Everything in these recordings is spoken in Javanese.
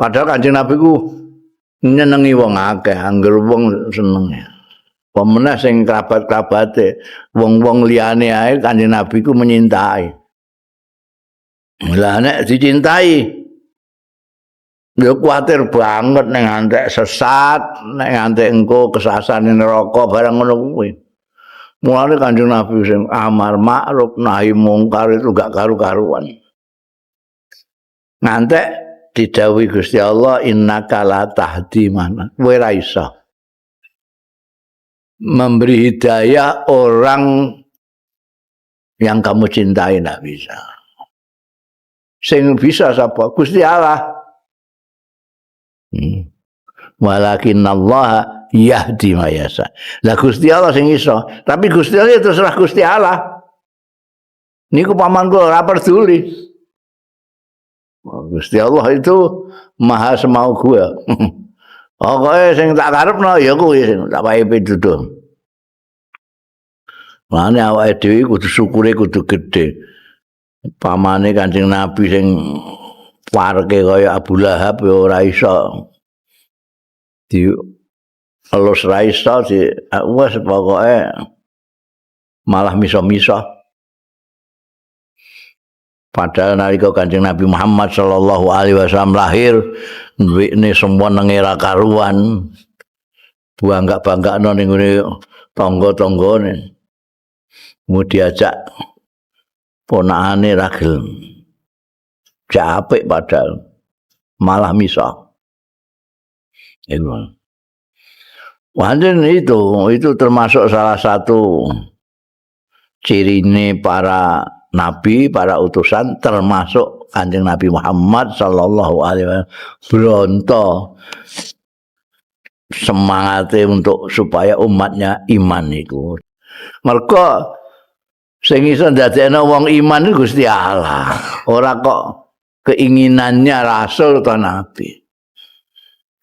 Padahal Kanjeng Nabi ku nyenengi wong akeh, angger wong seneng. Pemenah sing kerabat-kerabate, wong-wong liyane ae Kanjeng Nabi ku menyintai. Lah nek dicintai ya kuwatir banget nek ngantek sesat, nek ngantek engko kesasar ning neraka barang ngono kuwi. Mulane Kanjeng Nabi sing amar ma'ruf nahi mungkar itu gak karu-karuan. Ngantek didhawuhi Gusti Allah innaka la tahdi man, kowe ra iso memberi hidayah orang yang kamu cintai, ndak bisa. Sing bisa sapa? Gusti Allah. Walakinnallaha yahdi mayasa. Lah Gusti Allah sing iso, tapi Gusti Allah itu terserah Gusti Allah. Niku paman kula ora peduli. Gusti Allah itu maha semau gua. Pokoke sing tak karepno ya kuwi sing tak wae pituduh. Mulane awake dhewe kudu syukure kudu gedhe. Pamane Kanjeng Nabi sing parke kaya Abu Lahab ya ora iso di elus, ra iso di wis pokoke malah miso-miso. Padahal nalika Kanjeng Nabi Muhammad sallallahu alaihi wasallam lahir, duwekne senenge ra karuan. Bangga-banggakno ning ngene tangga-tanggane. Mau diajak ponakane ra gelem. Apik padahal malah misah. Iku. Wajan itu termasuk salah satu cirine para nabi, para utusan, termasuk Kanjeng Nabi Muhammad sallallahu alaihi wasallam. Bronto semangatnya untuk supaya umatnya iman iku. Mergo sing iso ndadekno wong iman iku Gusti Allah. Ora kok keinginannya rasul atau nabi.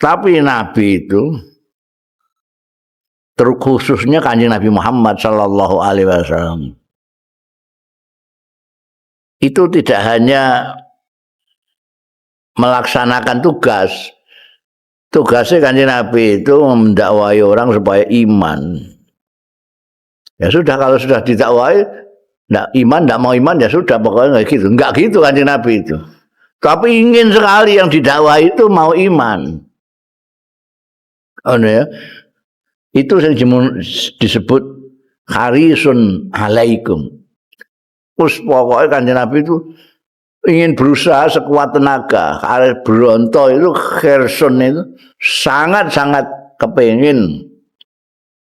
Tapi nabi itu terkhususnya Kanjeng Nabi Muhammad sallallahu alaihi wasallam itu tidak hanya melaksanakan tugas. Tugasnya Kanjeng Nabi itu mendakwai orang supaya iman. Ya sudah, kalau sudah didakwai ndak iman, ndak mau iman, ya sudah, pokoknya nggak gitu. Nggak gitu Kanjeng Nabi itu. Tapi ingin sekali yang didakwai itu mau iman. Oh ya. Itu yang disebut harisun alaikum. Terus pokoknya Kanjeng Nabi itu ingin berusaha sekuat tenaga. Arep bronto itu, khersun itu sangat-sangat kepengin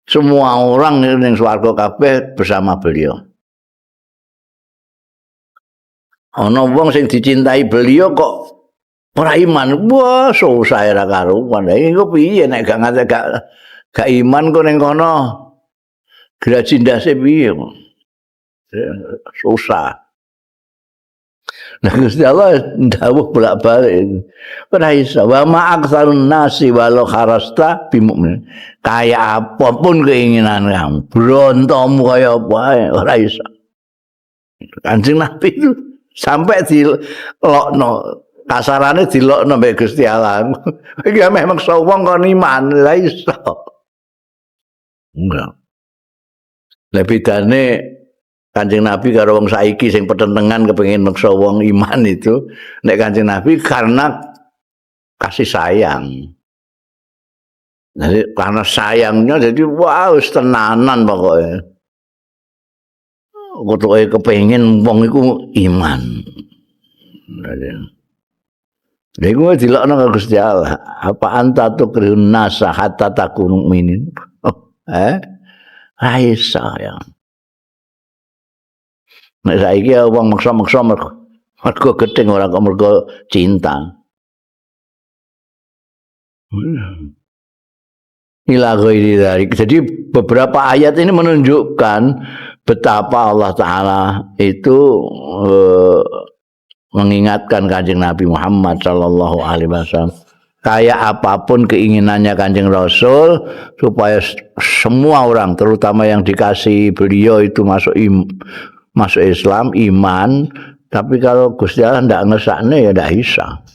semua orang ning swarga kabeh bersama beliau. Ana wong sing dicintai beliau kok ora iman. Wah, susah ora karuan. Lha iku piye nek gak nganti gak iman kok ning kono graji ndase piye kok? Susah. Nah, Gusti Allah ndawuh bolak-balik. Ora iso, wa ma aktsarun nasi walau harasta bimukmin. Kayak apapun keinginan kamu, brontomu kaya apa ae ora iso. Kanjeng Nabi itu sampai dilokno, kasarane dilokno mbek Gusti Allah. Iki memang wong kon iman, ora iso. Enggak. Lah bedane Kanjeng Nabi karo wong saiki sing petentengan kepengin meksa wong iman itu, nek Kanjeng Nabi karena kasih sayang. Jadi karena sayangnya, jadi wah, wis tenanan pokoknya. Kutuke kepengin wong iku iman. Lha iku dilokno karo Gusti Allah. Apa anta tukrihun nasa hatta takunu mukminin? Oh, eh? Ra iso ya. Nek saiki ya wong maksa-maksa mergo gething, ora kok mergo cinta. Ila ghairi dzalik. Jadi beberapa ayat ini menunjukkan betapa Allah Ta'ala itu mengingatkan Kanjeng Nabi Muhammad sallallahu alaihi wasallam, kayak apapun keinginannya Kanjeng Rasul supaya semua orang, terutama yang dikasih beliau itu, masuk Islam, iman, tapi kalau Gusti Allah ndak ngesakne ya ndak bisa.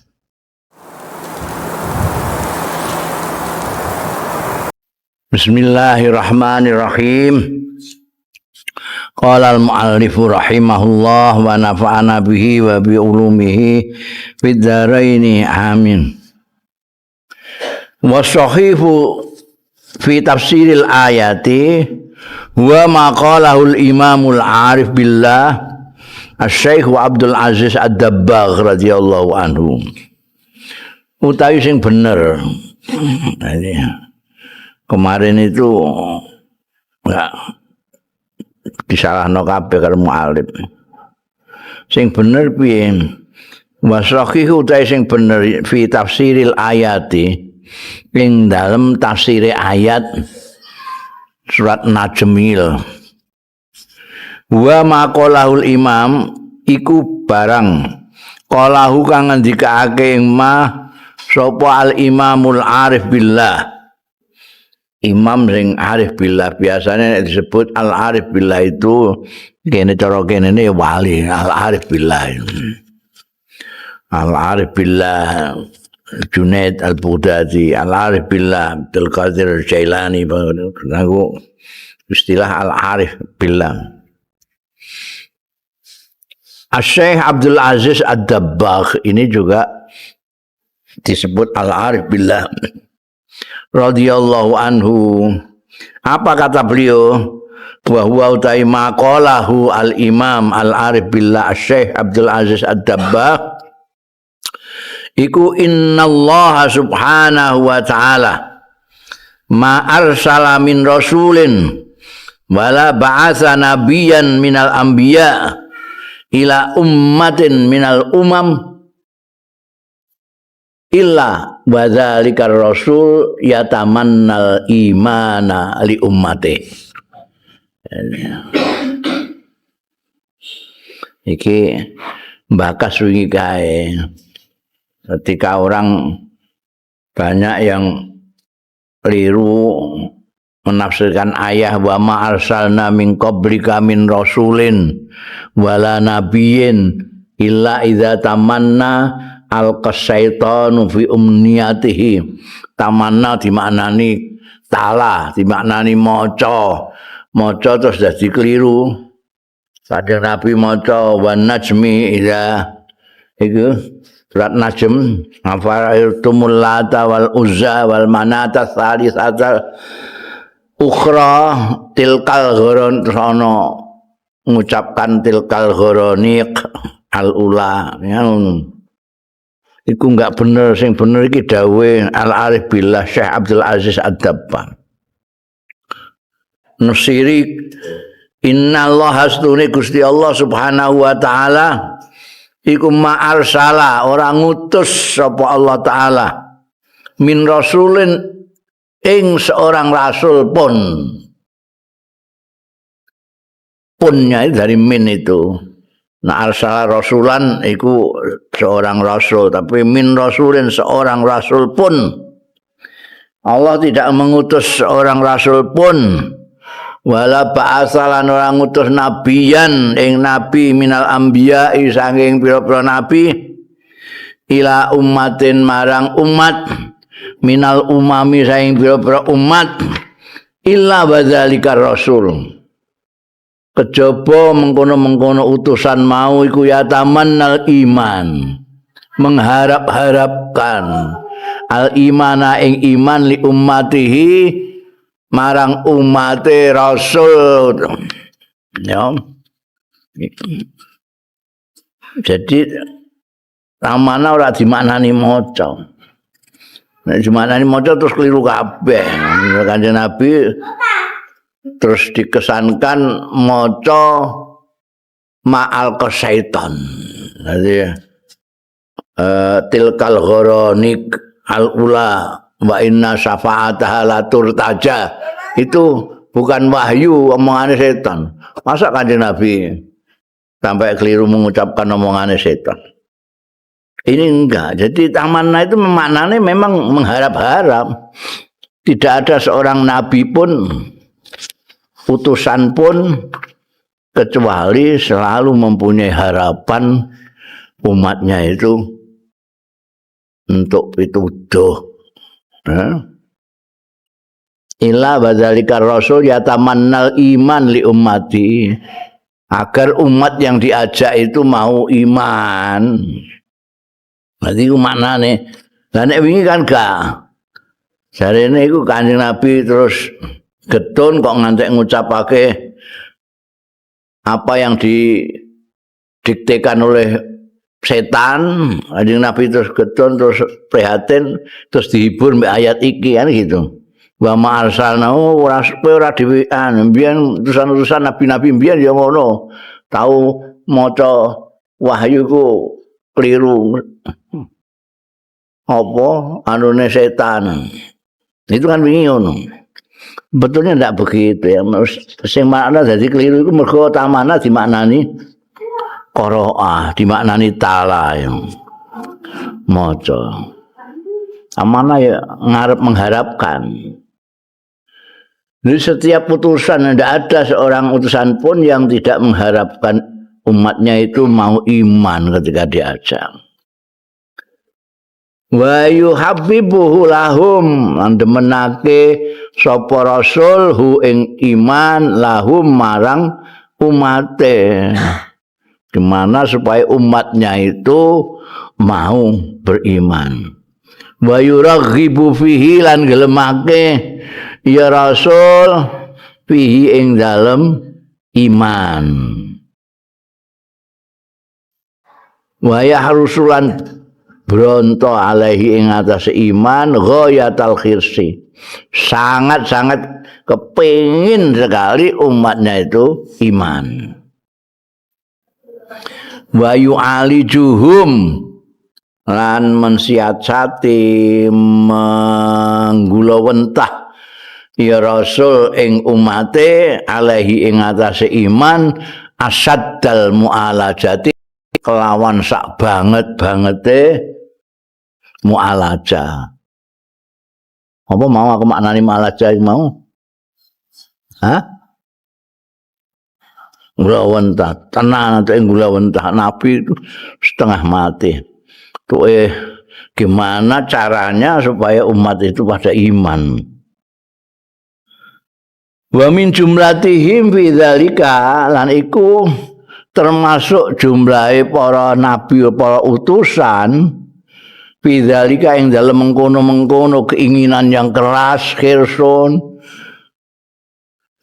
Bismillahirrahmanirrahim. Qala al-mu'allifu rahimahullah wa nafa'ana bihi wa bi ulumihi fid dharaini amin. Wa sahihu fi tafsiril ayati huwa ma qalahu al-imamul arif billah Asy-Syaikh Abdul Aziz Ad-Dabbagh radhiyallahu anhu. Utawi sing bener. Kemarin itu enggak disalahno kabeh karo mu'alif. Sing bener piye? Wa sahihu utawi sing bener fi tafsiril ayati ing dalem tafsire ayat surat Najmil. Wa maqalahul imam iku barang qalahu kang ngendikake ing ma sapa al imamul arif billah. Imam sing arif billah biasanya disebut al arif billah itu kene cara kene ne wali al arif billah. Al arif billah Junaid al Baghdadi, al arif billah Abdul Qadir Jailani, aku istilah al arif billah. Asy-Syaikh Abdul Aziz Ad-Dabbagh ini juga disebut al-arif billah radhiyallahu anhu. Apa kata beliau? Wa huwa utai maqalahu al-imam al-arif billah Asy-Syaikh Abdul Aziz Ad-Dabbagh iku innallaha subhanahu wa ta'ala ma arsala min rasulin wala ba'atsa nabiyyan minal anbiya ila ummatin minal umam illa wa dzalikar rasul yatamannal imana li ummati. Iki bakas wingi kae. Ketika orang banyak yang keliru menafsirkan ayah wa ma arsalna min qablika min rasulin wala nabiyyin illa idza tamanna alqa syaitanu fi umniyatihi. Tamanna dimaknani tala, dimaknani maca. Maca terus dadi keliru. Kanjeng Nabi maca wan najmi idza iku surat Najm afara'aytumul lata wal uzza wal manata tsalisata ukhra tilkal ghoron, terus ana ngucapkan tilkal ghoroniq al ula ya, iku enggak bener. Sing bener iki dawuhe al arif billah Syekh Abdul Aziz Ad-Dabbagh. Nusiri innallaha astune Gusti Allah subhanahu wa ta'ala iku ma'arsala ora ngutus sapa Allah ta'ala min rasulin ing seorang rasul pun. Punnya itu dari min itu. Nah, arsala rasulan iku seorang rasul, tapi min rasulin seorang rasul pun. Allah tidak mengutus seorang rasul pun. Wala ba'asalan ora ngutus nabiyan ing nabi minal anbiya saking pira-pira nabi ila ummatin marang umat minal umami saking pira-pira umat illa wadzalika rasul. Kejaba mengkono-mengkono utusan mau iku ya tamannal iman, mengharap-harapkan al imana ing iman li ummatihi marang umate rasul. Ya. Jadi tamana ora dimaknani maca. Nek dimaknani maca terus keliru kabeh. Kanjeng Nabi terus dikesankan maca ma'al kesaitan. Jadi tilkal ghoronik al ula wa inna syafa'ataha la turtaja. Itu bukan wahyu, omongane setan. Masa Kanjeng Nabi sampai keliru mengucapkan omongane setan? Ini enggak. Jadi tamanna itu maknanya memang mengharap-harap. Tidak ada seorang nabi pun, utusan pun, kecuali selalu mempunyai harapan umatnya itu untuk pituduh. Illa badzalika rasul yatamannal iman li ummati, agar umat yang diajak itu mau iman. Berarti iku maknane. Lah nek wingi kan gak. Jarene iku Kanjeng Nabi terus getun kok ngantek ngucapake apa yang didiktekan oleh setan. Kanjeng Nabi terus getun, terus prihatin, terus dihibur mbek ayat iki kan gitu. Wa ma arsalnahu ora kowe ora dhewean. Mbiyen utusan-utusan nabi-nabi mbiyen ya ngono. Tau maca wahyu ku keliru. Apa anune setan. Itu kan wingi ngono. Betulnya ndak begitu ya. Sing makna dadi keliru iku mergo tamana dimaknani qiraah, dimaknani tala ya. Maca. Amanah ya ngarep mengharapkan. Jadi setiap utusan, tidak ada seorang utusan pun yang tidak mengharapkan umatnya itu mau iman ketika diajak. Wa yuhabbibuhu lahum, lan demenake sapa rasul hu ing iman lahum marang umate. Gimana supaya umatnya itu mau beriman. Wa yuraghibu fihi lan gelemake ya rasul fihi ing dalem iman. Wa yahrusulan bronto alaihi ing atase iman ghayatal khirsi, sangat-sangat kepingin sekali umatnya itu iman. Wa yu'alijuhum lan mensiasati menggulawentah ya rasul ing umate alaihi ing atase iman asaddal mu'alajati kelawan sak banget-bangete mu'alaja. Apa mau aku maknani mu'alaja iki mau? Hah? Gulawentah, tenan nek gulawentah Nabi itu setengah mati. Tuh gimana caranya supaya umat itu pada iman? Wa min jumlatihim fi dzalika lan iku termasuk jumlahe para nabi para utusan fi dzalika ing dalem mengkono-mengkono keinginan yang keras khirsun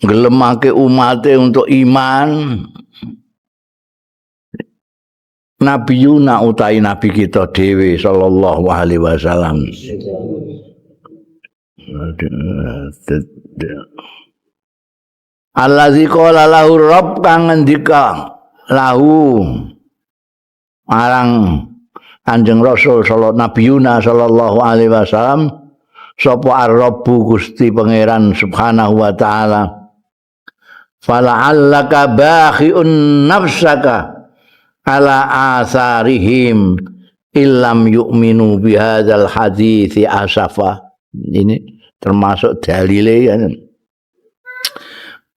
gelemake umate untuk iman. Nabi Yuna utai nabi kita dhewe sallallahu alaihi wasallam. Allazi qala lahu rabb kang ngendika lahu marang Kanjeng Rasul sallallahu Nabi Yuna sallallahu alaihi wasallam sapa ar-Rabbu Gusti Pangeran subhanahu wa taala, fala'allaka bakhi'un nafsaka ala atharihim illam yu'minu bihadzal hadithi asafa. Ini termasuk dalile ya.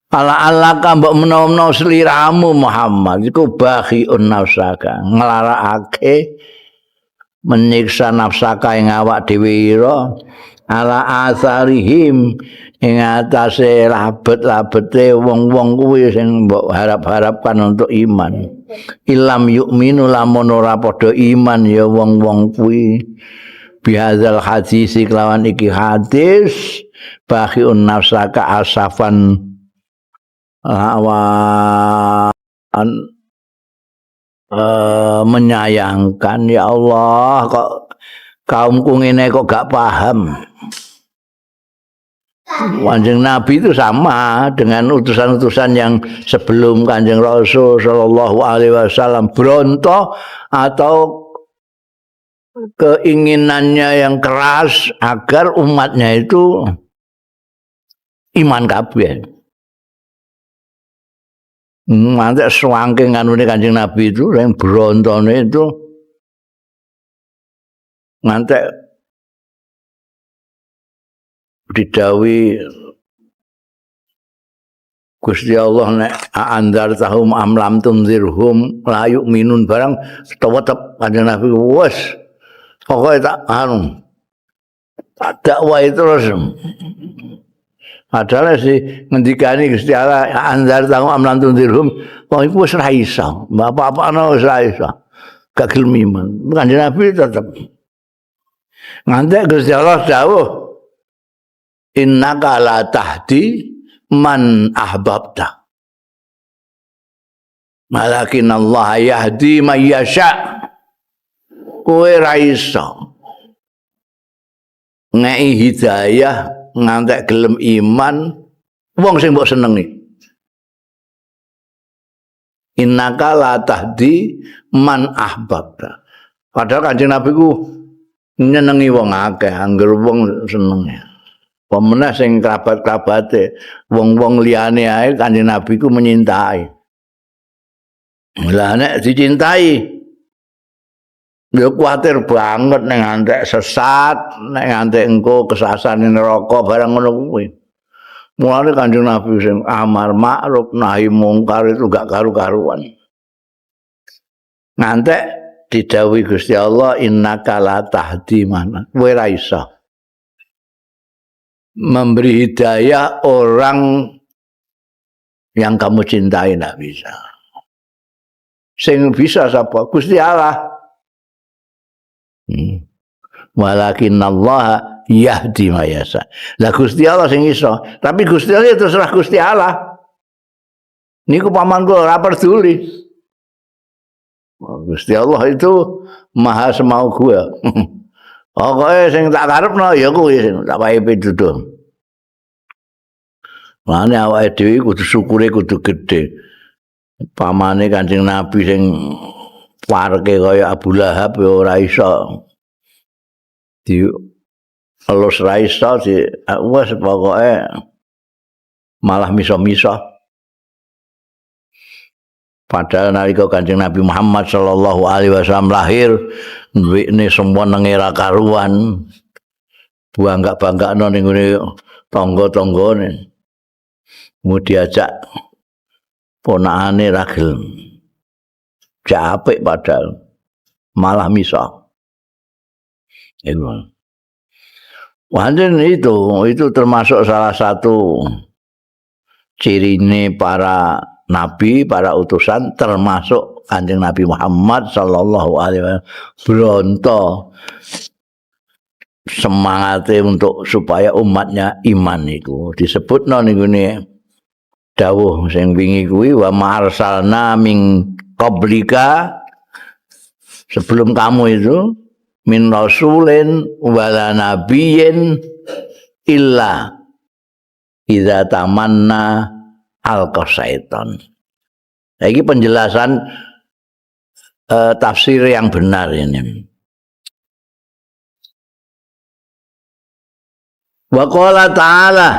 Ala-alaka mbok menawa-menawa sliramu Muhammad iku bakhi'un nafsaka, nglarakake menyiksa nafsaka ing awak dhewe ira ala atharihim ing atase labet-labete wong-wong kuwi sing mbok harap-harapkan untuk iman. Ilam yu'minu lamun ora padha iman ya wong-wong kuwi bihadzal hadis kelawan iki hadis bakhi'un nafsaka asafan lawan menyayangkan, ya Allah kok kaumku ngene kok gak paham. Kanjeng Nabi itu sama dengan utusan-utusan yang sebelum Kanjeng Rasul sallallahu alaihi wasallam, bronto atau keinginannya yang keras agar umatnya itu iman kabeh. Ngantek swangking anune Kanjeng Nabi itu yang brontone itu ngantek didhawuhi Gusti Allah nek andar tahum amlam tunzirhum la yu'minun barang tetep Kanjeng Nabi wis pokoke tak anu tak dakwahi terus. Padahal si ngendikane Gusti Allah anzar tahu amlan tundirhum, wong iku wis ra iso. Bapak-bapakno wis ra iso. Gak gelem iman. Kanjeng Nabi tetep. Ngantek Gusti Allah dawuh, innaka la tahdi man ahbabta. Walakin Allah yahdi man yasha. Kowe ra iso ngei hidayah ngantek gelem iman wong sing mbok senengi. Innaka la tahdi man ahbabta. Padahal Kanjeng Nabi ku nyenengi wong akeh, angger wong seneng. Pemenah sing kerabat-kerabate, wong-wong liyane ae Kanjeng Nabi ku menyintai. Lah nek dicintai ya kuwatir banget nek ngantek sesat, nek ngantek engko kesasan neraka barang ngono kuwi. Mulane Kanjeng Nabi sing amar ma'ruf nahi mungkar itu gak karu-karuan. Ngantek didhawuhi Gusti Allah innaka la tahdi man. Kowe ra iso memberi hidayah orang yang kamu cintai, ndak bisa. Sing bisa sapa? Gusti Allah. Walakin Allah yahdi mayasa. Lah Gusti Allah sing iso, tapi Gusti Allah ya terserah Gusti Allah. Niku paman kula ora peduli. Gusti Allah itu maha semau gua. Pokoke sing tak karepno ya kuwi sing tak wae pituduh. Mane awake dhewe kudu syukure kudu gedhe. Pamane Kanjeng Nabi sing parke kaya Abu Lahab ya ora iso di elus ra iso di wis pokoke malah miso-miso. Padahal nalika Kanjeng Nabi Muhammad sallallahu alaihi wasallam lahir, duwekne semua ra karuan. Bangga-banggakno ning ngene tangga-tanggane. Mau diajak ponakane ra gelem. Apik padahal malah misah. Iku. Wajan itu termasuk salah satu cirine para nabi, para utusan, termasuk Kanjeng Nabi Muhammad sallallahu alaihi wasallam. Bronto semangatnya untuk supaya umatnya iman iku. Disebutno ning ngene dawuh sing wingi kuwi wa ma arsalna min qablika, sebelum kamu itu, min rasulin wala nabiyyin illa idza tamanna alqa syaitan. Nah, ini penjelasan tafsir yang benar ini. Wa qala ta'ala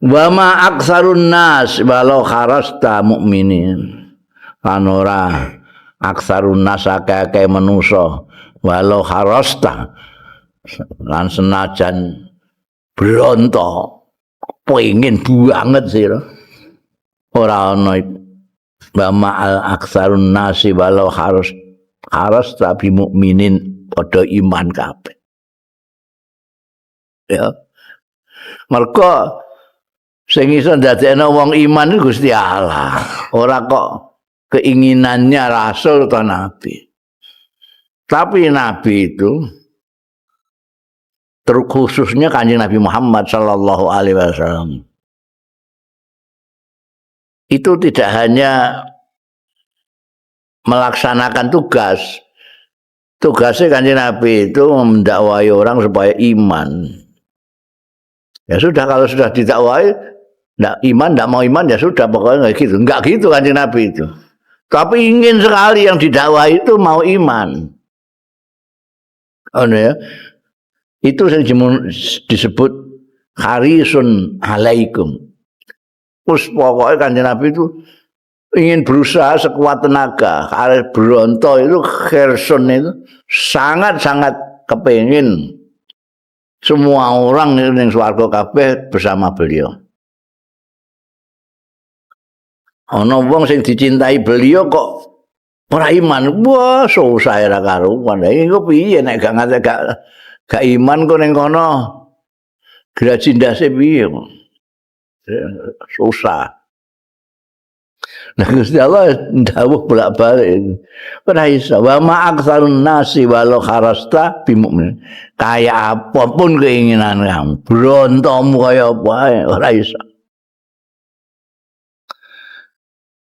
wa ma aktsarun nas walau kharasta mu'minin. Lan ora aktsarun nas akeh-akeh manusa walau kharasta lan senajan bronto pengin banget sira ora ana wa ma aktsarun nasi walau harus harasta bi mukminin padha iman kabeh. Ya. Mergo sing iso ndadekno wong iman iku Gusti Allah, ora kok keinginannya rasul atau nabi. Tapi nabi itu terkhususnya Kanjeng Nabi Muhammad sallallahu alaihi wasallam itu tidak hanya melaksanakan tugas. Tugasnya Kanjeng Nabi itu mendakwai orang supaya iman. Ya sudah, kalau sudah didakwai ndak iman, ndak mau iman, ya sudah pokoknya nggak gitu. Nggak gitu Kanjeng Nabi itu. Tapi ingin sekali yang didakwai itu mau iman. Oh ya. Itu yang disebut harisun alaikum. Terus pokoknya Kanjeng Nabi itu ingin berusaha sekuat tenaga. Arep bronto itu khersun itu sangat-sangat kepengin semua orang ning swarga kabeh bersama beliau. Ana wong sing dicintai beliau kok ora iman. Wah, susah ra karuan. Lha iku piye nek gak nganti gak iman kok ning kono graji ndase piye kok. Susah. Nah Gusti Allah dawuh bolak-balik. Ora iso wa ma aktsarun nasi walau kharasta bimukmin. Kayak apapun keinginan kamu, brontomu kaya apa ae ora iso.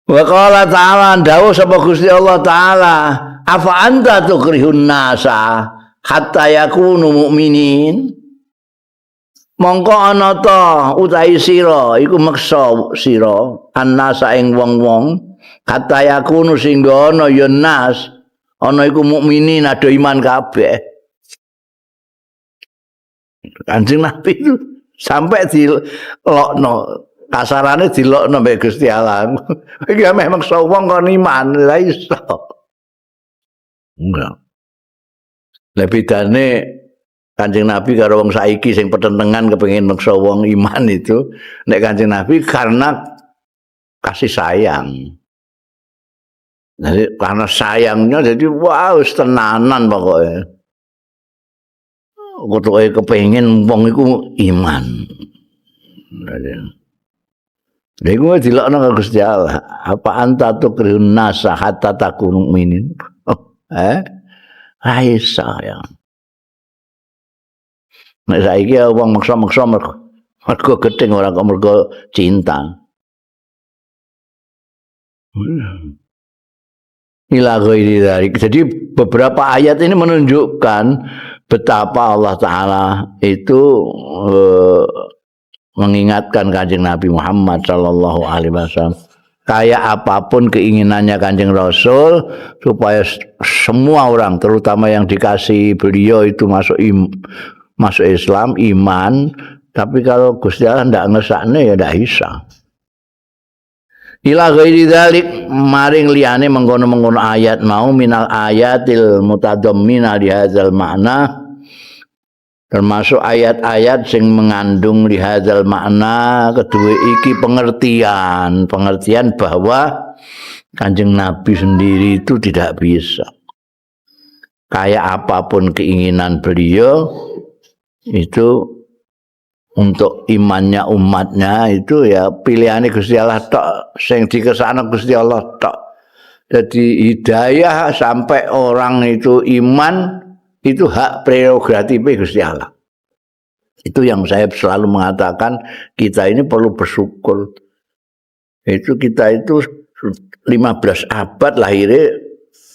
Wa qala ta'ala dawuh sapa Gusti Allah Ta'ala, afa anta tukrihun nasa hatta yakunu mukminin. Mongko ana ta utahi sira iku meksa sira annasa ing wong-wong hatta yakunu singgo ana ya nas ana iku mukminin ado iman kabeh. Kanjeng Nabi itu sampai dilokno, kasarane dilokno mbek Gusti Allah. Iki ameh meksa wong kon iman, ora iso. Enggak. Lah bedane Kanjeng Nabi karo wong saiki sing petentengan kepengin meksa wong iman itu, nek Kanjeng Nabi karena kasih sayang. Jadi karena sayangnya jadi wah wis tenanan pokoknya. Kutuke kepengin wong iku iman. Lha iku dilokno karo Gusti Allah. Apa anta tukrihun nasa hatta takunu mukminin? Ra iso ya. Nek saiki wong maksa-maksa mergo gething ora kok mergo cinta. Ila ghairi dzalik. Jadi beberapa ayat ini menunjukkan betapa Allah Ta'ala itu mengingatkan Kanjeng Nabi Muhammad sallallahu alaihi wasallam. Kayak apapun keinginannya Kanjeng Rasul supaya semua orang terutama yang dikasih beliau itu masuk Islam, iman, tapi kalau Gusti Allah ndak ngesakne ya ndak bisa. Ila ghairi dzalik maring liyane mengkono-mengkono ayat mau minal ayatil mutadammina li hadzal makna, termasuk ayat-ayat sing mengandung li hadzal makna kedue iki pengertian, pengertian bahwa Kanjeng Nabi sendiri itu tidak bisa. Kayak apapun keinginan beliau itu untuk imannya umatnya itu ya pilihane Gusti Allah tok, sing dikersakno Gusti Allah tok. Jadi hidayah sampai orang itu iman itu hak prerogatif Gusti Allah. Itu yang saya selalu mengatakan kita ini perlu bersyukur. Itu kita itu 15 abad lahirnya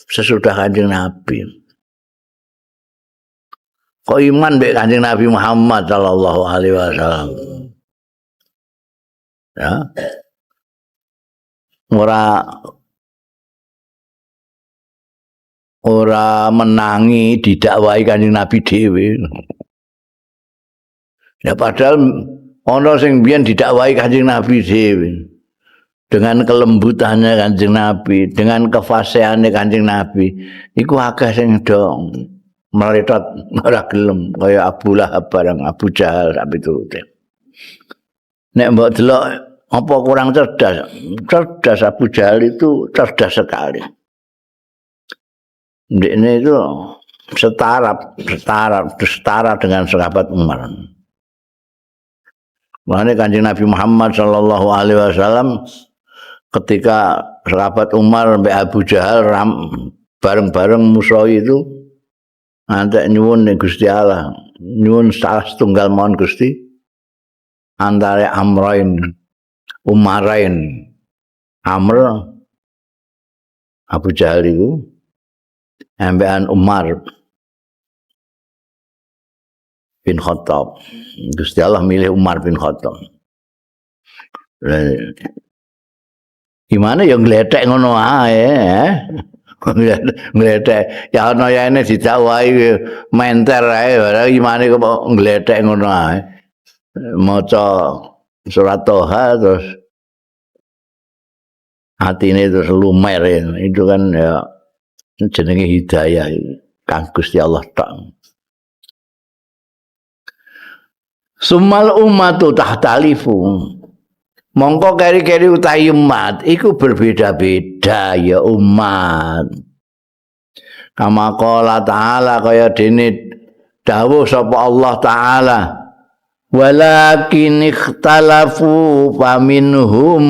sesudah Kanjeng Nabi. Kok iman mbek Kanjeng Nabi Muhammad sallallahu alaihi wasallam. Ya. Ora menangi didakwahi Kanjeng Nabi dhewe. Ya padahal ana sing biyen didakwahi Kanjeng Nabi dhewe. Dengan kelembutannya Kanjeng Nabi, dengan kefasihannya Kanjeng Nabi, iku akeh sing do meletot ora gelem kaya Abu Lahab barang Abu Jahal sak piturute. Nek mbok delok apa kurang cerdas? Cerdas Abu Jahal itu cerdas sekali. Ndekne itu setara dengan sahabat Umar. Makanya Kanjeng Nabi Muhammad sallallahu alaihi wasallam ketika sahabat Umar mbek Abu Jahal bareng-bareng musuh itu ngantek nyuwun ning Gusti Allah, nyuwun salah setunggal mohon Gusti antara Amrain, Umarain, Amr Abu Jahal iku ambekan Umar bin Khattab. Gusti Allah milih Umar bin Khattab. Gimana ya ngletek ngono ae, Ngletek ya ana yene didakwahi menter ae, imane kok ngletek ngono ae. Maca surat Toha terus atine terus lumer, itu kan ya jenenge hidayah kang Gusti Allah tok. Sumal ummatu tahtalifu. Mongko keri-keri utahi umat iku berbeda-beda ya umat. Kama qala ta'ala kaya dene dawuh sapa Allah Ta'ala. Walakin ikhtalafu faminhum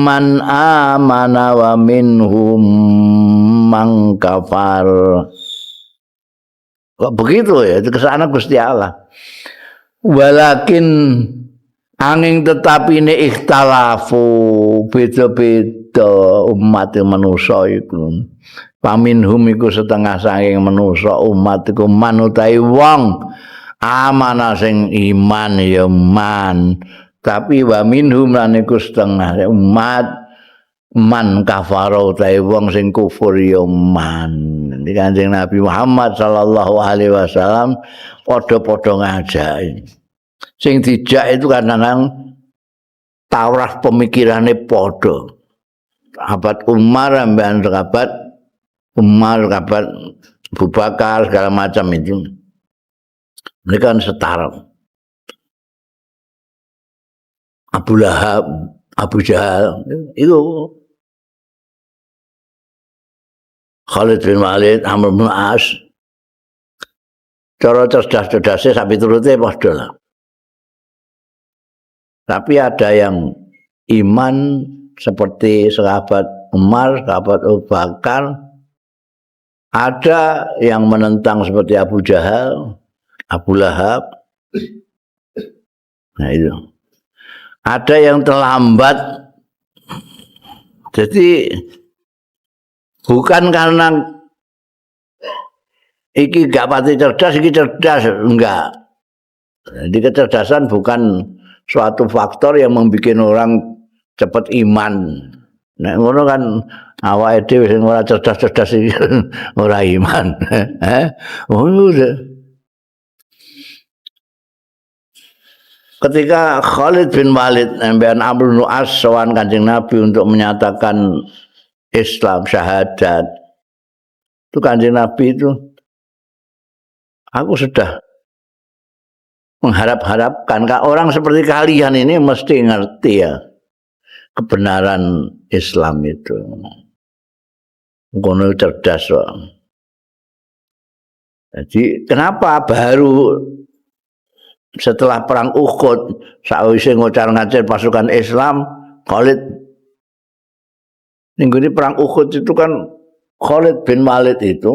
man amana wa minhum man kafar. Kok begitu ya? Itu kesana Gusti Allah. Walakin angin tetapi ini ikhtalafu beda-beda umat manusa iku. Paminhum iku setengah saking manusa umat iku manutai wong amanah sing iman ya man, tapi wa minhum lan iku setengah umat man kafara utahe wong sing kufur ya man. Iki Kanjeng Nabi Muhammad sallallahu alaihi wasallam padha-padha ngajak. Sing dijak itu kadang-kadang taurah pemikirane padha. Sahabat Umar ambekan sahabat Umar, sahabat Abu Bakar segala macam itu. Mereka kan setara. Abu Lahab, Abu Jahal, itu Khalid bin Walid, Amr bin As. Cara cerdas-cerdasnya sampai turutnya padha lah. Tapi ada yang iman seperti sahabat Umar, sahabat Abu Bakar. Ada yang menentang seperti Abu Jahal, Abu Lahab. Nah itu. Ada yang terlambat. Jadi bukan karena iki gak pati cerdas, iki cerdas, enggak. Jadi kecerdasan bukan suatu faktor yang membuat orang cepat iman. Nek ngono kan awake dhewe sing ora cerdas-cerdas iki ora iman. Ketika Khalid bin Walid sampean Amr bin As sowan Kanjeng Nabi untuk menyatakan Islam syahadat, itu Kanjeng Nabi itu, aku sudah mengharap-harapkan orang seperti kalian ini mesti ngerti ya kebenaran Islam itu. Kono cerdas kok. Jadi kenapa baru setelah perang Uhud sakwise ngocar-ngacir pasukan Islam Khalid ning gone perang Uhud itu kan Khalid bin Walid itu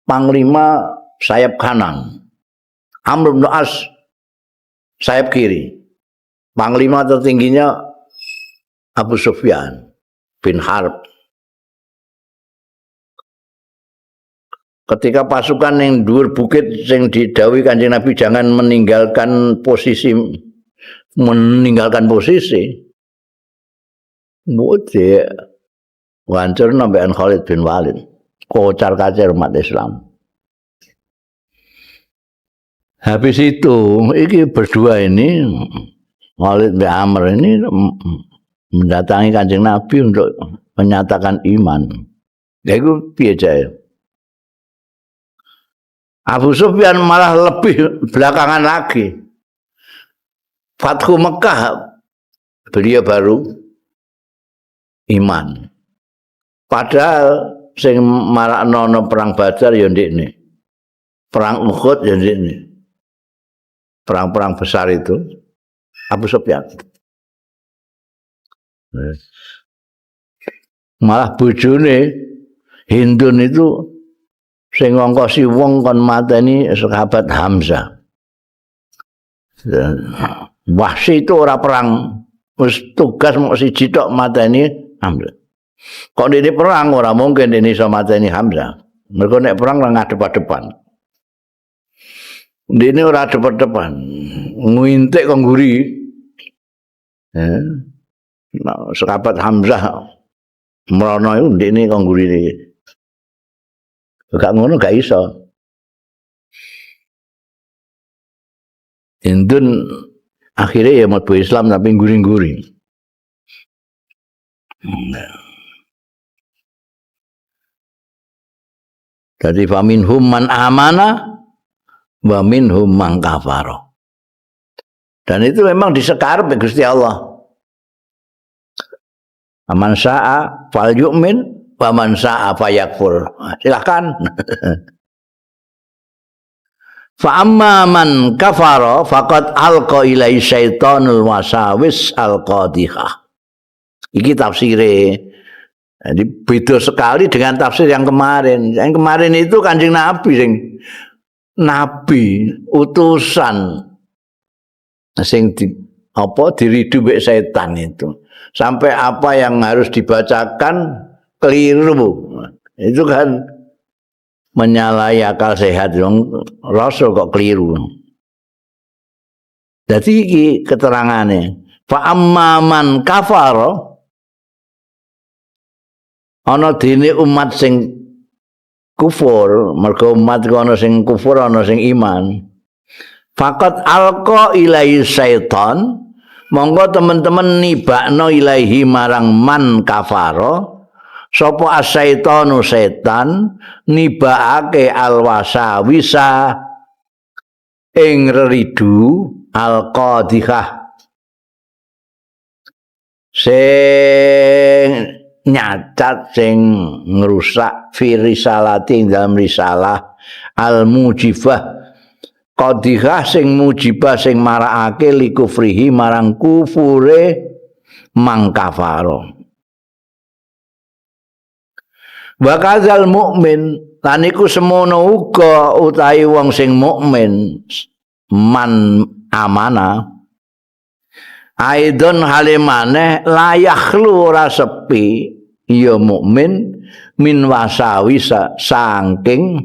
panglima sayap kanan, Amr bin As sayap kiri, panglima tertingginya Abu Sufyan bin Harb. Ketika pasukan yang dhuwur bukit sing didhawuhi Kanjeng Nabi jangan meninggalkan posisi, mbok wancur nambahan Khalid bin Walid, kocar-kacir umat Islam. Habis itu iki berdua ini Khalid bin Amr ini mendatangi Kanjeng Nabi untuk menyatakan iman. Ya iku piye jae? Abu Sufyan malah lebih belakangan lagi. Fathu Mekah beliau baru iman. Padahal sing marakno perang Badar ya ndekne. Perang Uhud ya ndekne. Perang-perang besar itu Abu Sufyan. Malah bojone Hindun itu sing ngongkosi wong kon mateni sahabat Hamzah. Wahsy itu ora perang, wis tugas mok siji tok mateni Hamzah. Kok dene perang ora mungkin dene iso mateni Hamzah. Mergo nek perang ora ngadep-adepan. Dene ora adep-adepan, ngintik kok ngguri. Nah, sahabat Hamzah mrono iku ndekne kok nggurine. Gak ngono gak iso. Hindun akhirnya ya mlebu Islam tapi ngguring-ngguring. Jadi faminhum man amana wa minhum man kafara. Dan itu memang disekarep Gusti Allah. Aman sa'a fal yu'min wa man sa'a fayakfur. Silahkan. Fa amma man kafara faqad alqa ilaihi syaitanul wasawis alqadihah. Iki tafsire. Jadi beda sekali dengan tafsir yang kemarin. Yang kemarin itu Kanjeng Nabi sing nabi utusan sing di, apa diridu mbek setan itu. Sampai apa yang harus dibacakan keliru. Itu kan menyalahi akal sehat dong. Rasul kok keliru. Jadi iki keterangane. Fa amma man kafara, ana dene umat sing kufur, mergo umat ku ana sing kufur ana sing iman. Faqad alqa ilaihi syaitan, monggo teman-teman nibakno ilaihi marang man kafara sapa asyaitanu setan nibakake alwasawisa ing reridu alqadihah sing nyacat sing ngrusak fi risalati ing dalam risalah al-mujibah qadihah sing mujibah sing marakake likufrihi marang kufure mangkafaro. Wa kadzal mukmin lan iku semono uga utawi wong sing mukmin man amana aidon halimane layakhlu ora sepi ya mukmin min wasawisa saking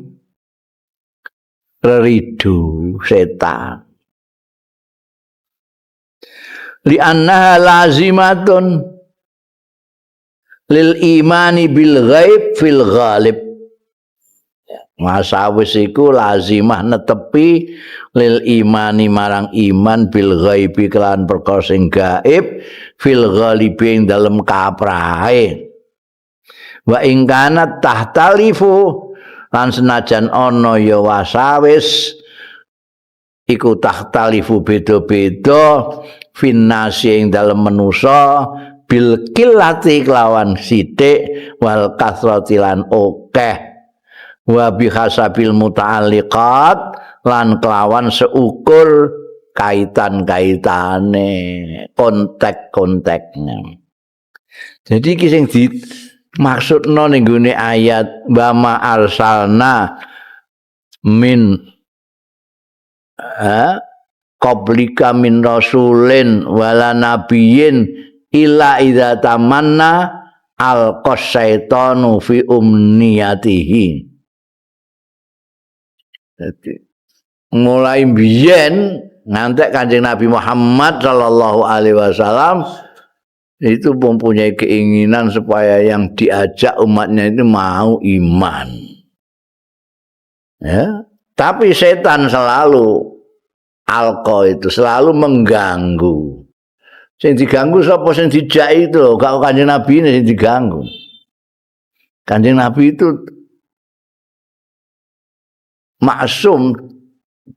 reridu setan li annaha lazimatun lil imani bil ghaib fil ghalib. Wasawis iku lazimah netepi lil imani marang iman bil ghaibi kelan perkara sing gaib fil ghalibi ing dalem kaprahe. Wa ing kanat tahtalifu lan senajan ana ya wasawis iku tahtalifu beda-beda finnasi ing dalem manusa bil qillati kelawan sithik wal kasrati lan akeh wa bihasabil muta'alliqat lan kelawan seukur kaitan-kaitane kontek-konteknya. Jadi iki sing dimaksudno ning gone ayat wa ma arsalna min qablika min rasulin wala nabiyyin illa idza tamanna alqa syaitanu fi umniyatihi. Jadi mulai biyen ngantek Kanjeng Nabi Muhammad sallallahu alaihi wasallam itu mempunyai keinginan supaya yang diajak umatnya itu mau iman. Ya, tapi setan selalu alqa itu selalu mengganggu. Sing diganggu sapa sing dijak itu lho, gak Kanjeng Nabi ini sing diganggu. Kanjeng Nabi itu maksum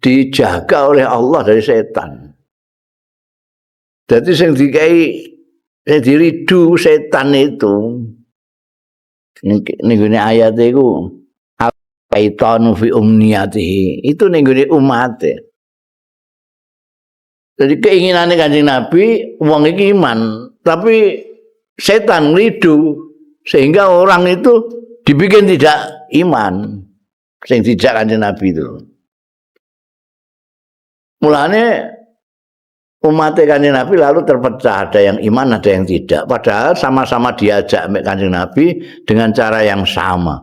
dijaga oleh Allah dari setan. Jadi sing dikai sing diridu setan itu ning gone ayat iku al-syaitanu fi umniyatihi, itu ning gone umate. Jadi keinginannya Kanjeng Nabi wong iki iman, tapi setan ngridu sehingga orang itu dibikin tidak iman. Sing dijak Kanjeng Nabi itu. Mulane umat Kanjeng Nabi lalu terpecah, ada yang iman, ada yang tidak. Padahal sama-sama diajak mek Kanjeng Nabi dengan cara yang sama.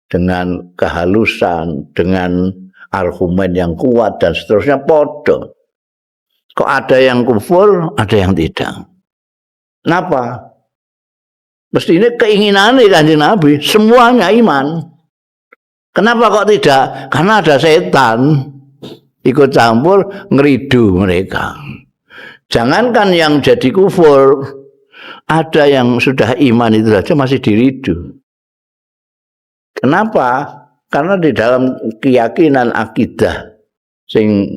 Dengan kehalusan, dengan argumen yang kuat dan seterusnya podo. Kok ada yang kufur, ada yang tidak. Kenapa? Mestinya keinginan Kanjeng Nabi semuanya iman. Kenapa kok tidak? Karena ada setan ikut campur ngeridu mereka. Jangankan yang jadi kufur, ada yang sudah iman itu saja masih diridu. Kenapa? Karena di dalam keyakinan akidah sing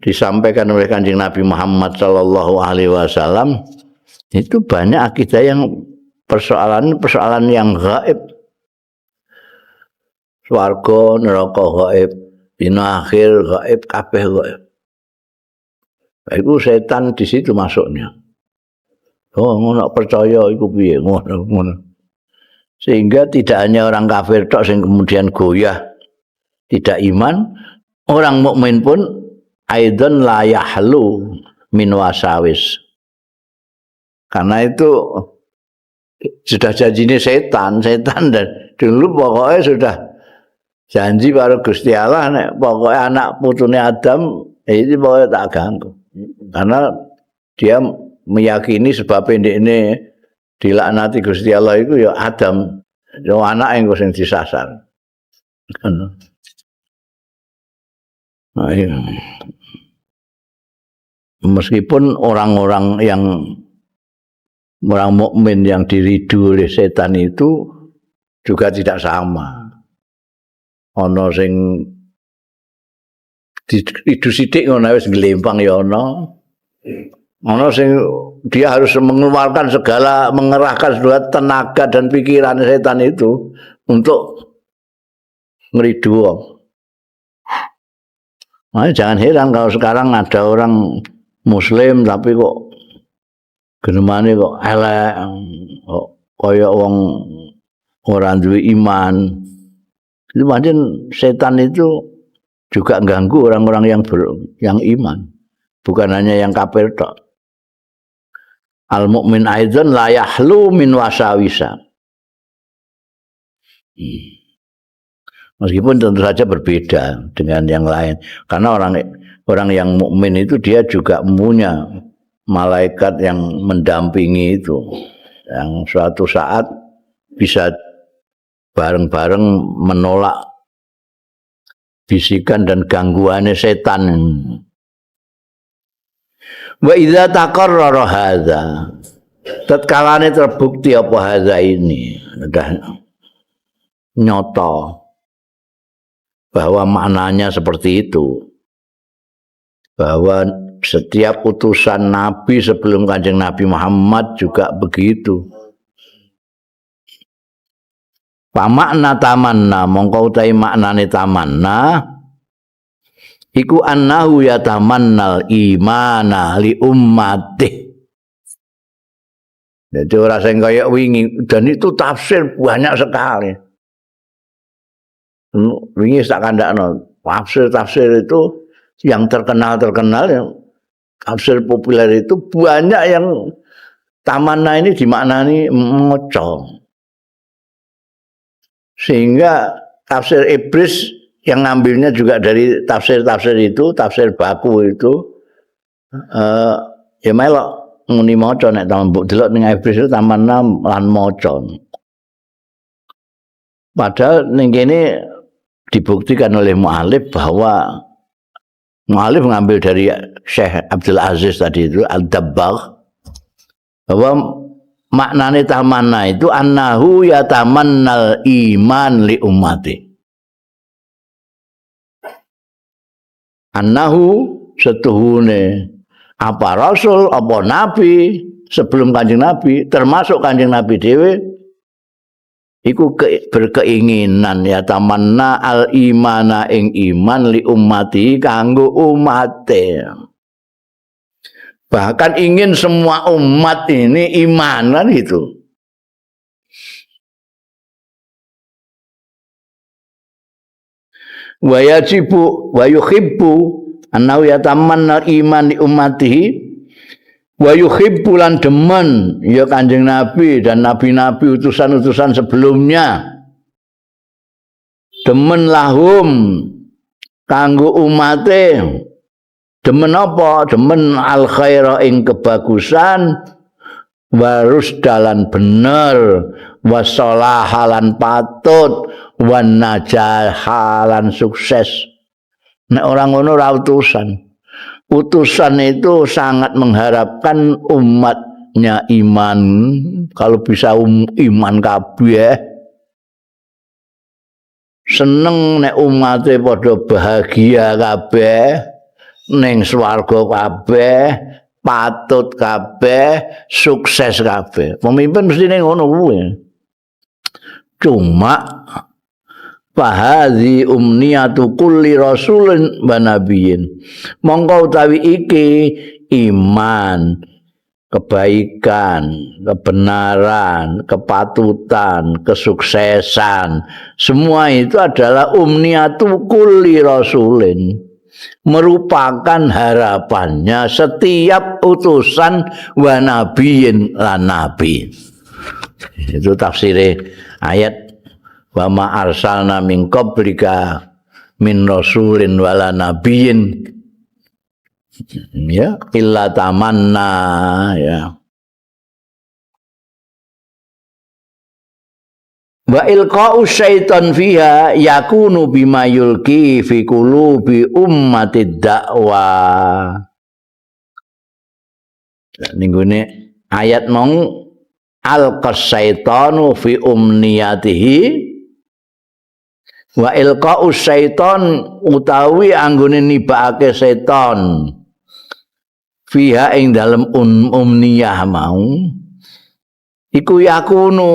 disampaikan oleh Kanjeng Nabi Muhammad sallallahu alaihi wasallam itu banyak akidah yang persoalan-persoalan yang gaib. Swarga, neraka gaib, dina akhir gaib, kabeh gaib. Iku setan di situ masuknya. Oh, ngono percaya iku piye ngono ngono. Sehingga tidak hanya orang kafir tok sing kemudian goyah tidak iman, orang mukmin pun aidon la yahlu min wasawis. Karena itu sudah janjine setan, setan dan dulu pokoknya sudah janji karo Gusti Allah nek pokoknya anak putune Adam ini pokoknya tak ganggu. Karena dia meyakini sebab ini dilaknati Gusti Allah itu ya Adam, ya anak yang sing disasar. Nah, iya. Meskipun orang-orang yang orang mukmin yang diridu oleh setan itu juga tidak sama. Ana sing diridu sithik ngono wis glempang ya ana. Ana sing dia harus mengeluarkan segala, mengerahkan segala tenaga dan pikiran setan itu untuk ngeridu wong. Nah, jangan heran kalau sekarang ada orang muslim tapi kok genemane kok elek, kok kaya wong ora duwe iman. Itu pancen setan itu juga ganggu orang-orang yang iman, bukan hanya yang kafir tok. Al mukmin aidzan la yahlu min wasawisa. Meskipun tentu saja berbeda dengan yang lain, karena orang yang mukmin itu dia juga punya malaikat yang mendampingi itu, yang suatu saat bisa bareng-bareng menolak bisikan dan gangguannya setan. Wa idza taqarrara hadza, tatkalane terbukti apa hadza ini, sudah nyoto bahwa maknanya seperti itu, bahwa setiap utusan nabi sebelum Kanjeng Nabi Muhammad juga begitu. Pamakna tamanna, mongko utahe maknane tamanna iku annahu yatamannal imana li ummatih. Jadi ora sing kaya wingi, dan itu tafsir banyak sekali. Wingi tak kandakno, tafsir-tafsir itu yang terkenal-terkenal, yang tafsir populer itu banyak yang tamanna ini dimaknani maca. Sehingga tafsir Iblis yang ngambilnya juga dari tafsir-tafsir itu, tafsir baku itu, ya melok muni maca nek mbok delok ning Iblis itu tamanna lan maca. Padahal ning kene dibuktikan oleh mu'alif bahwa mu'alif mengambil dari Syekh Abdul Aziz tadi itu Al-Dabbagh, bahwa maknane tamanna itu annahu yatamannal iman li ummati. Annahu setuhune apa rasul apa nabi sebelum Kanjeng Nabi, termasuk Kanjeng Nabi dhewe iku berkeinginan ya tamanna al imana ing iman li ummati kanggo umate. Bahkan ingin semua umat ini iman kan gitu. Wa yajibu wa yuhibbu annahu yatamanna iman li ummatihi wa yuhibbu lan demen ya Kanjeng Nabi dan nabi-nabi utusan-utusan sebelumnya, demen lahum kanggo umate. Demen apa? Demen al khaira ing kebagusan, warus dalan bener, wasolahalan patut, wan najahalan sukses. Nek orang ngono ora utusan. Utusan itu sangat mengharapkan umatnya iman, kalau bisa iman kabeh. Seneng nek umate padha bahagia kabeh, ning swarga kabeh, patut kabeh, sukses kabeh. Pemimpin mesti ning ngono kuwi. Cuma Fahadzi umniyatu kulli rasulin wa nabiyyin. Mongko utawi iki iman, kebaikan, kebenaran, kepatutan, kesuksesan, semua itu adalah umniyatu kulli rasulin, merupakan harapannya setiap utusan wa nabiyyin lan nabi. Itu tafsire ayat wa ma arsalna min qablika min rasulin wala nabiyyin ya illa tamanna ya. Wa ilqa'u syaitan fiha yakunu bima yulqi fi qulubi ummatid da'wa. Ninggune ayat mong alqas syaitanu fi umniyatihi wa ilqa'u syaitan utawi anggone nibakake setan fiha ing dalem umniyah mau iku yakunu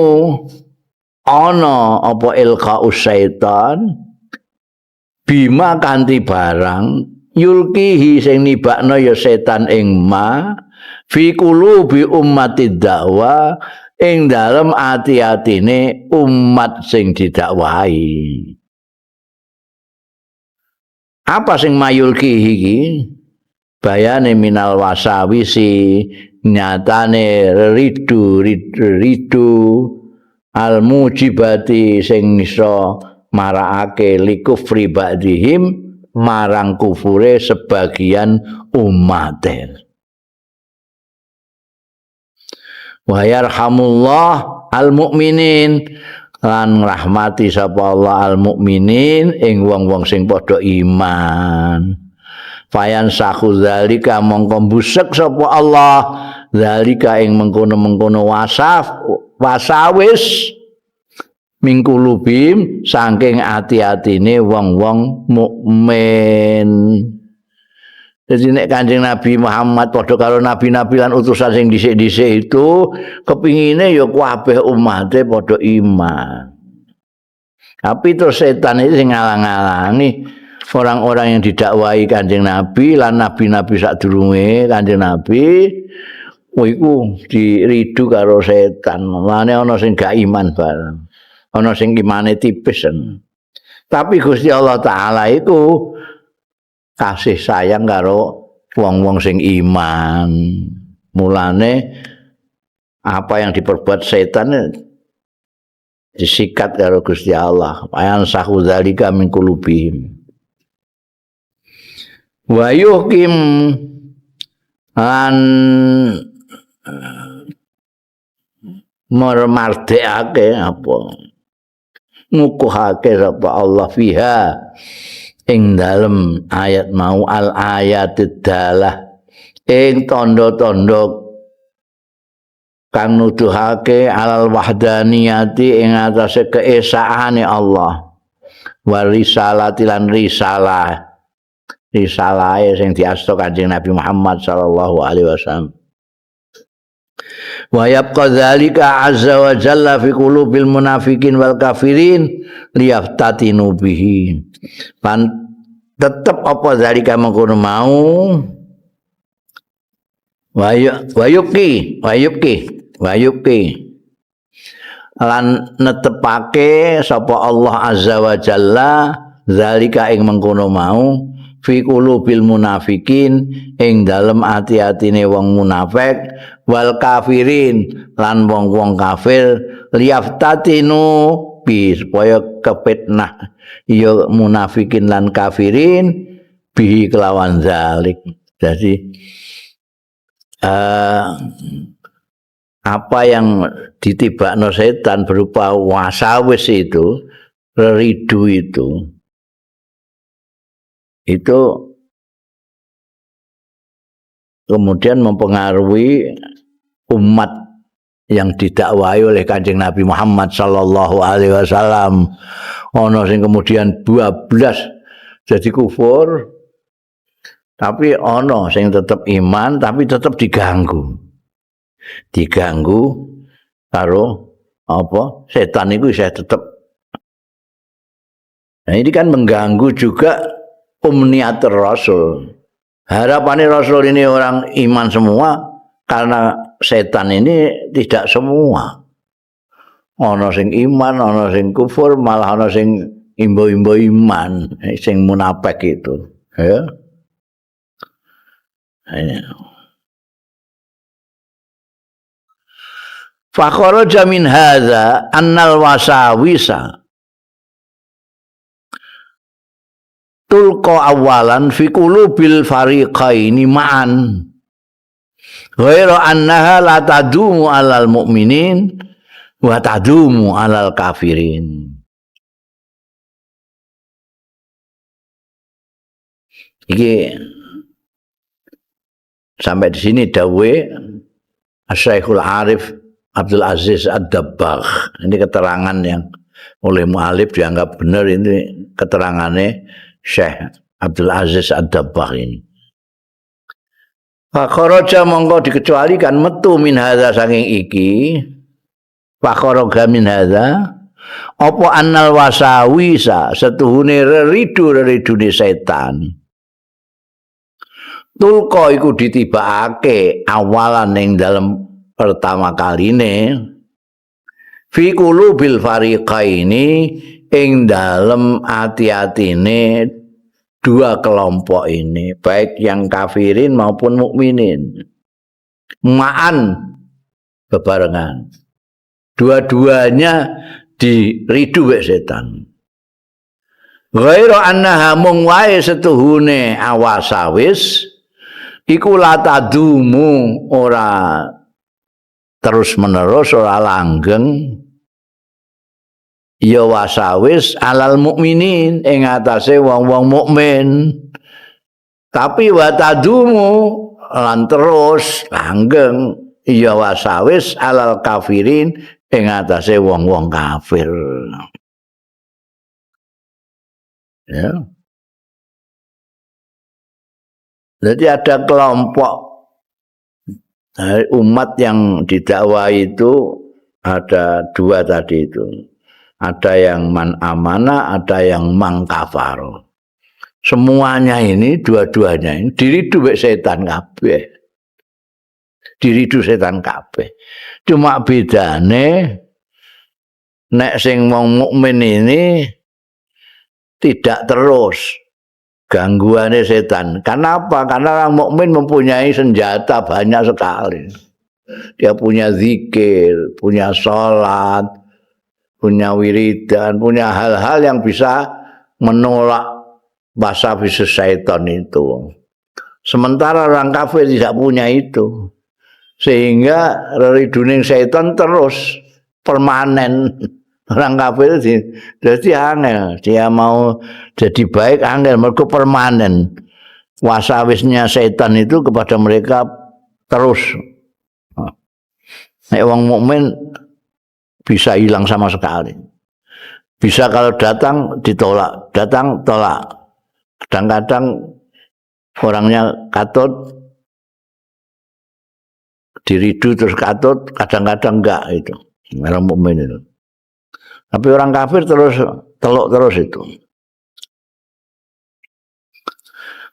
ana apa ilqa'u syaitan bima kanthi barang yulkihi sing nibakno ya setan ing ma fi qulubi ummati da'wa ing dalem ati-atine umat sing didakwahi. Apa sing mayulkihi iki? Bayane minal wasawisi nyatane ridu ridu al mujibati sing iso marakake likufri ba'dihim marang kufure sebagian umat. Wa yarhamullah al mukminin lan ngrahmati sapa Allah al mukminin ing wong-wong sing padha iman. Fayan sahu zalika mongko busek sapa Allah zalika ing mengkono-mengkono wasaf wasawis mingkulubim saking ati-atine wong-wong mukmin. Jadi nek Kanjeng Nabi Muhammad padha karo nabi-nabi lan utusan sing dhisik-dhisik itu kepingine ya kabeh umate padha iman. Tapi terus setan itu sing ngalang-alangi orang-orang yang didakwahi Kanjeng Nabi lan nabi-nabi sadurunge Kanjeng Nabi iku diridu karo setan. Mulane ana sing gak iman bareng. Ana sing imane tipis. Tapi Gusti Allah Ta'ala iku kasih sayang karo wong-wong sing iman. Mulane apa yang diperbuat setan disikat karo Gusti Allah. Ayan sahu zalika min qulubihim. Wa yuhkim an mermardekake apa ngukuhake sapa Allah fiha ing dalem ayat mau al ayatid dalah ing tanda-tanda kang nuduhake alal wahdaniyati ing atase keesaane Allah wa risalati lan risalah risalahe sing diasta Kanjeng Nabi Muhammad sallallahu alaihi wasallam. Wa yabqa dzalika azza wa jalla fi qulubil munafiqin wal kafirin liyaftatinu bihi. Pan tetep apa zalika mengkono mau wayubki lan netepake sapa Allah azza wa jalla zalika ing mengkono mau fi qulubil munafikin ing dalem ati-atine wong munafik wal kafirin lan wong-wong kafir liyaftatinu bi supaya kefitnah ya munafikin lan kafirin bihi kelawan zalik. Jadi apa yang ditibakno setan berupa wasawis itu, ridu itu kemudian mempengaruhi umat yang didakwahi oleh Kanjeng Nabi Muhammad sallallahu alaihi wasallam. Ono sing kemudian 12 jadi kufur, tapi ono sing tetep iman tapi tetep diganggu. Diganggu karo apa? Setan iku isih tetep Nah, ini kan mengganggu juga umniat Rasul. Harapannya Rasul ini orang iman semua, karena setan ini tidak semua. Ana sing iman, ana sing kufur, malah ana sing imbo-imbo iman, sing munafik itu. Ya. Fa kharaja min hadza annal wasawisa tulqa awalan fi qulubil fariqaini ma'an ghairu annaha la tadumu 'alal mu'minin wa tadumu 'alal kafirin. Iki sampai di sini dawuhe Syekhul Arif Abdul Aziz Ad-Dabbagh. Ini keterangan yang oleh mu'alif dianggap benar, ini keterangannya Syekh Abdul Aziz Ad-Dabbagh ini. Fa kharaja mongko dikecualikan metu min hadza saking iki. Fa kharaja min hadza apa annal wasawisa setuhune reridu-reridune setan. Tulka iku ditibakake awalan ning dalem pertama kaline fi qulubil fariqaini ing dalem ati-atine dua kelompok ini, baik yang kafirin maupun mukminin, ma'an bebarengan, dua-duanya diridu wek setan. Ghairu annaha mung wae setuhune awasawis iku latadumu ora terus menerus, ora langgeng ya wasawis alal mukminin ing atase wong-wong mukmin, tapi watadumu lan terus langgeng ya wasawis alal kafirin ing atase wong-wong kafir. Ya. Jadi ada kelompok umat yang didakwai itu ada dua tadi itu. Ada yang man amana, ada yang man kafaro. Semuanya ini, dua-duanya ini diridu mek setan kabeh. Diridu setan kabeh. Cuma bedane nek sing wong mukmin ini tidak terus gangguannya setan. Karena apa? Karena orang mukmin mempunyai senjata banyak sekali. Dia punya zikir, punya sholat, punya wiridan, punya hal-hal yang bisa menolak wasawis setan itu. Sementara orang kafir tidak punya itu. Sehingga reriduning setan terus permanen. Orang kafir jadi angel, dia mau jadi baik angel, mergo permanen. Wasawisnya setan itu kepada mereka terus. Nek wong mukmin bisa hilang sama sekali. Bisa kalau datang ditolak, datang tolak. Kadang-kadang orangnya katut, diridu terus katut, kadang-kadang enggak itu. Orang mukmin itu. Tapi orang kafir terus teluk terus itu.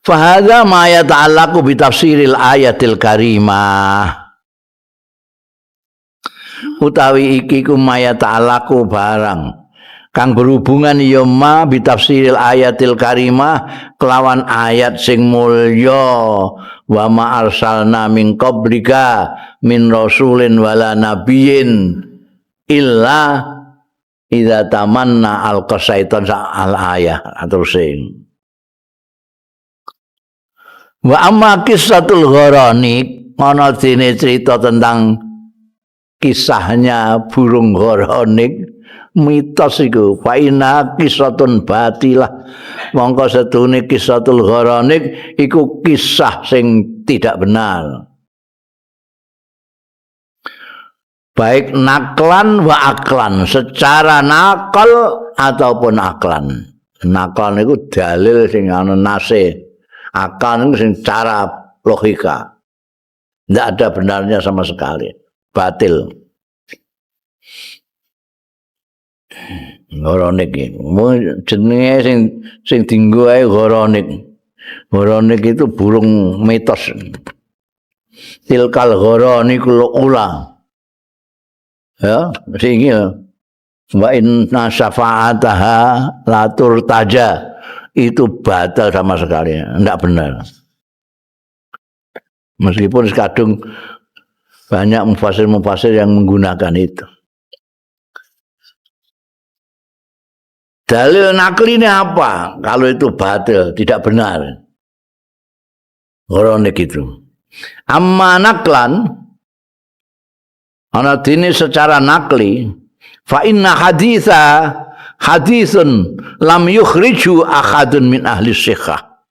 Fahadza ma yata'allaqu bi tafsiril ayatil karimah. Utawi iki ku ma yata'allaqu barang kang berhubungan ya ma bi tafsiril ayatil karimah kelawan ayat sing mulya wa ma arsalna min qablika min rasulin wala nabiyyin illa idza tamanna al-qasaitan al ayah terus. Wa amma qissatul gharanik, ana dene cerita tentang kisahnya burung gharanik, mitos iku fa inna qissatun batilah, mongko setune qissatul gharanik iku kisah sing tidak benar, baik naklan wa aklan, secara nakal ataupun aklan. Naklan itu dalil sing ana nase, akal itu sing cara logika, tidak ada benarnya sama sekali, batil. Gharanik iki. Jenenge sing dienggo ae gharanik. Gharanik itu burung mitos. Tilkal gharanikul ula. Ya, sing ya. Wa inna syafa'ataha la turtaja. Itu batal sama sekali, enggak benar. Meskipun kadung banyak mufasir-mufasir yang menggunakan itu. Dalil nakli ini apa? Kalau itu batil, tidak benar. Gharanik itu. Amma naklan, ana dini secara nakli, fa inna haditha hadithun lam yukhriju ahadun min ahli sikhah.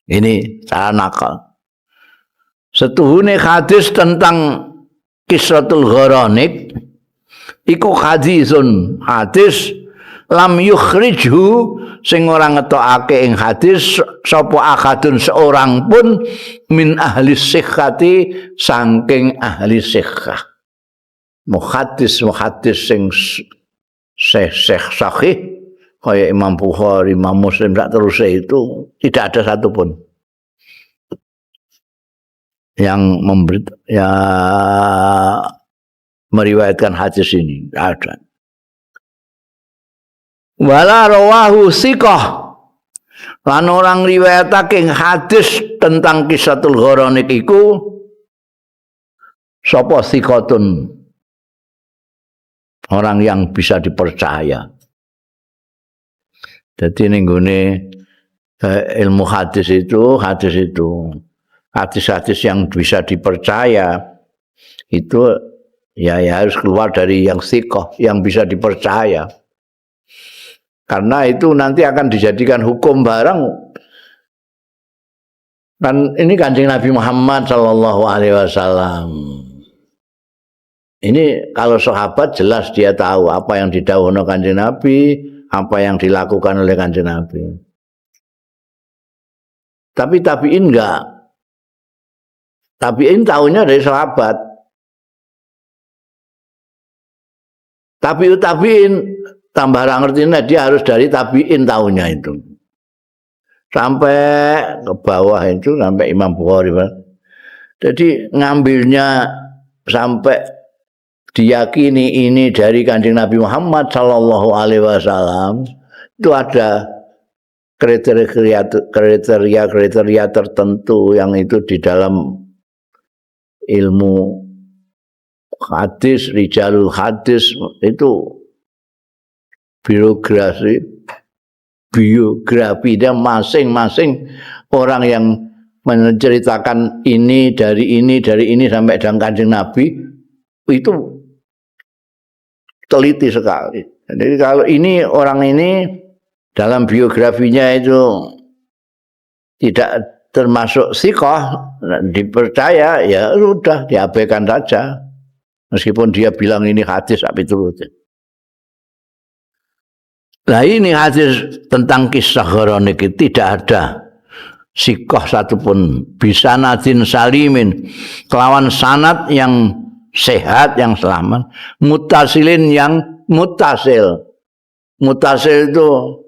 Ini cara nakal. Setuhune hadis tentang Kisratul Gharanik iku hadithun, hadis lam yukhrijhu sing ora ngetokake ing hadis sapa ahadun seorang pun min ahli sihhati saking ahli sihhah. Muhaddis-muhaddis sing seh sahih kaya Imam Bukhari, Imam Muslim sak teruse itu tidak ada satupun yang memberi, ya, meriwayatkan hadis ini, tidak ada. Wala rawahu siqah lan orang riwayatake hadis tentang Kisratul Gharanik iku sapa siqatun, orang yang bisa dipercaya. Jadi ning gone ilmu hadis itu, hadis-hadis yang bisa dipercaya itu ya harus keluar dari yang siqah, yang bisa dipercaya. Karena itu nanti akan dijadikan hukum barang. Kan ini Kanjeng Nabi Muhammad sallallahu alaihi wasallam. Ini kalau sahabat jelas dia tahu apa yang didhawuhno Kanjeng Nabi, apa yang dilakukan oleh Kanjeng Nabi. Tapi tabiin enggak. Tabiin tahunya dari sahabat. Tapi tabiin tambah ra ngerti, dia harus dari tabiin tahunya itu. Sampai ke bawah itu sampai Imam Bukhari. Jadi ngambilnya sampai diyakini ini dari Kanjeng Nabi Muhammad sallallahu alaihi wasallam itu ada kriteria-kriteria tertentu yang itu di dalam ilmu hadis, rijalul hadis itu biografi dia masing-masing orang yang menceritakan ini dari ini sampai dan Kanjeng Nabi itu teliti sekali. Jadi kalau ini orang ini dalam biografinya itu tidak termasuk siqah, dipercaya, ya sudah diabaikan saja. Meskipun dia bilang ini hadis, tapi itu. Nah ini hadis tentang kisah Gharanik tidak ada siqah satupun bisa nadin salimin kelawan sanad yang sehat, yang selamat, mutasilin yang mutasil. Mutasil itu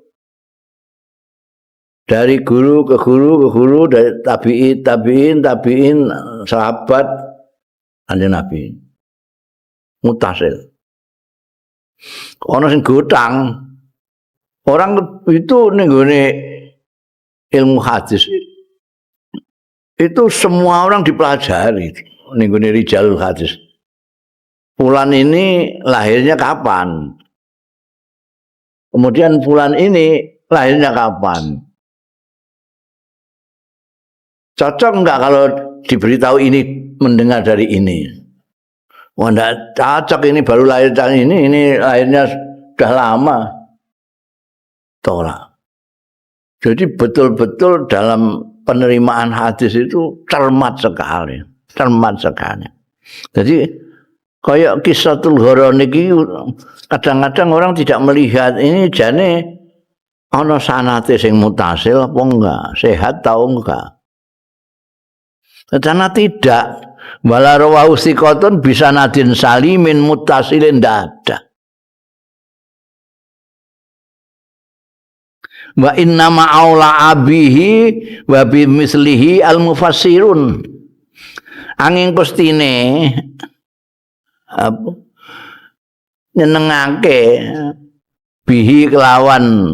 dari guru ke guru ke guru, dari tabi'in, tabi'in, tabi'in, sahabat, Kanjeng Nabi. Mutasil. Ono sing gotang. Orang itu ning gone ilmu hadis itu semua orang dipelajari ning gone rijalul hadis. Fulan ini lahirnya kapan? Kemudian fulan ini lahirnya kapan? Cocok enggak kalau diberitahu ini mendengar dari ini? Wah, enggak cocok, ini baru lahir tahun ini lahirnya sudah lama. Tolak. Jadi betul-betul dalam penerimaan hadis itu cermat sekali, cermat sekali. Jadi kayak Kisratul Gharanik iki kadang-kadang orang tidak melihat ini jane ana sanate sing mutasil apa enggak, sehat tau enggak. Karena tidak, wala rawahu siqatun bisa nadin salimin mutasilin, ndak ada. Wa inna ma'aula abihi wa bimislihi al-mufassirun. Angin pestine apa nyenengake bihi kelawan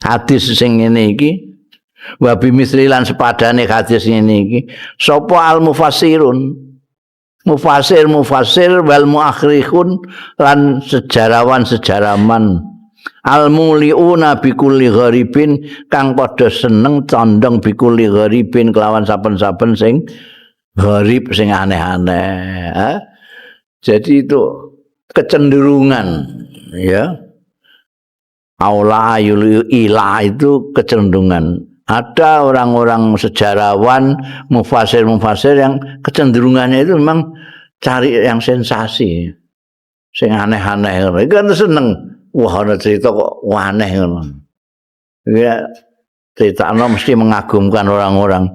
hadis sing ngene iki wa bimisli lan sepadane hadis ngene iki sapa al-mufassirun, mufassir mufassir wal muakhirun lan sejarawan-sejarawan al-muliuna bikulli gharibin kang padha seneng condong bikulli gharibin kelawan saben-saben sing gharib sing aneh-aneh. Jadi itu kecenderungan ya. Aula ayul ila itu kecenderungan. Ada orang-orang sejarawan, mufasir-mufasir yang kecenderungannya itu memang cari yang sensasi, sing aneh-aneh. Itu kan seneng. Wah, ana cerita kok aneh ngono. Ya, ceritanya mesti mengagumkan orang-orang.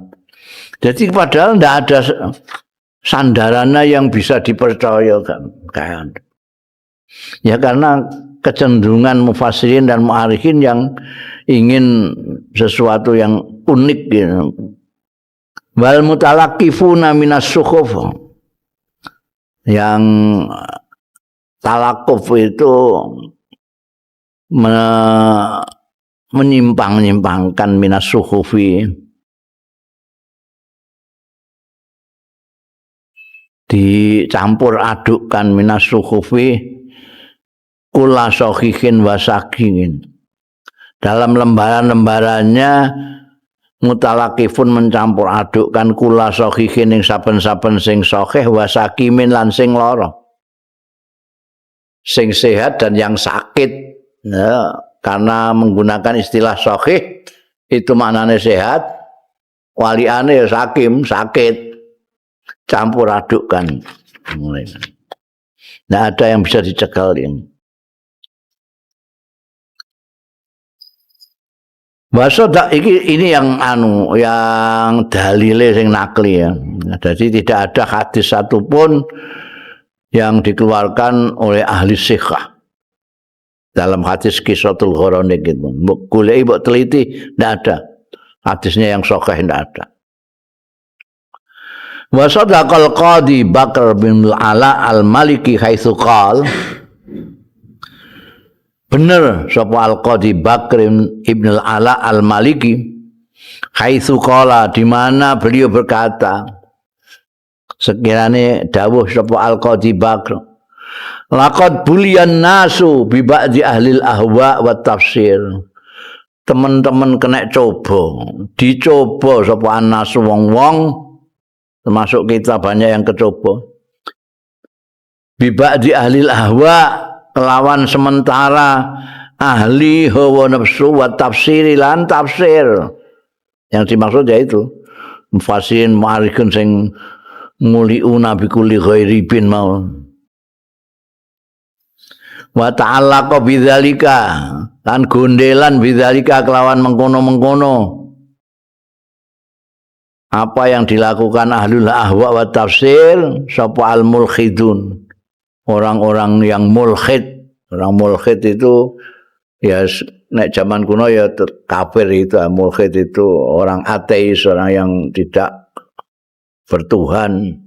Jadi padahal ndak ada sandarannya yang bisa dipercaya kan. Ya karena kecenderungan mufassirin dan mu'arikhin yang ingin sesuatu yang unik gitu. Wal mutalaqifuna minas sukhuf, yang talakuf itu menyimpang-nyimpangkan minas sukhufi, dicampur adukkan minas sukhufi kula sahihin wasakin. Dalam lembaran-lembarannya mutalakifun mencampur adukkan kula sahihin ing saben-saben sing sahih wasakimin lan sing lara, sing sehat dan yang sakit. Ya, karena menggunakan istilah sahih itu maknanya sehat, waliane ya sakim, sakit, campur adukkan. Nggak ada yang bisa dicekal ini. Wasodak ini yang anu, yang dalile sing nakli ya. Jadi tidak ada hadis satupun yang dikeluarkan oleh ahli sikhah dalam hadis Qissatul Gharanik gitu. Mbok goleki, mbok teliti, ndak ada. Hadisnya yang sahih ndak ada. Wa sadaqal qadi Bakr bin Ala al-Maliki haitsu qal, bener sapa al-Qadi Bakr ibn al-Ala al-Maliki haitsu qala, di mana beliau berkata, sekirane dawuh sapa al-Qadi Bakr, laqad buliyan nasu bi ba'di ahlil ahwa wa tafsir. Teman-teman kena coba, dicoba sapa anasu wong-wong, termasuk kita banyak yang kecoba. Bi ba'di ahlil ahwa, kelawan sementara ahli hawa nafsu wa tafsir lan tafsir. Yang dimaksud yaitu mufassirin mu'arrikhun sing muliuna bi kulli ghairibin mau. Wa ta'allaqa bidzalika lan gondelan bidzalika kelawan mengkono-mengkono apa yang dilakukan ahlul ahwa wa tafsir sapa al mulhidun, orang-orang yang mulhid. Orang mulhid itu ya nek zaman kuno ya kafir itu. Mulhid itu orang ateis, orang yang tidak bertuhan.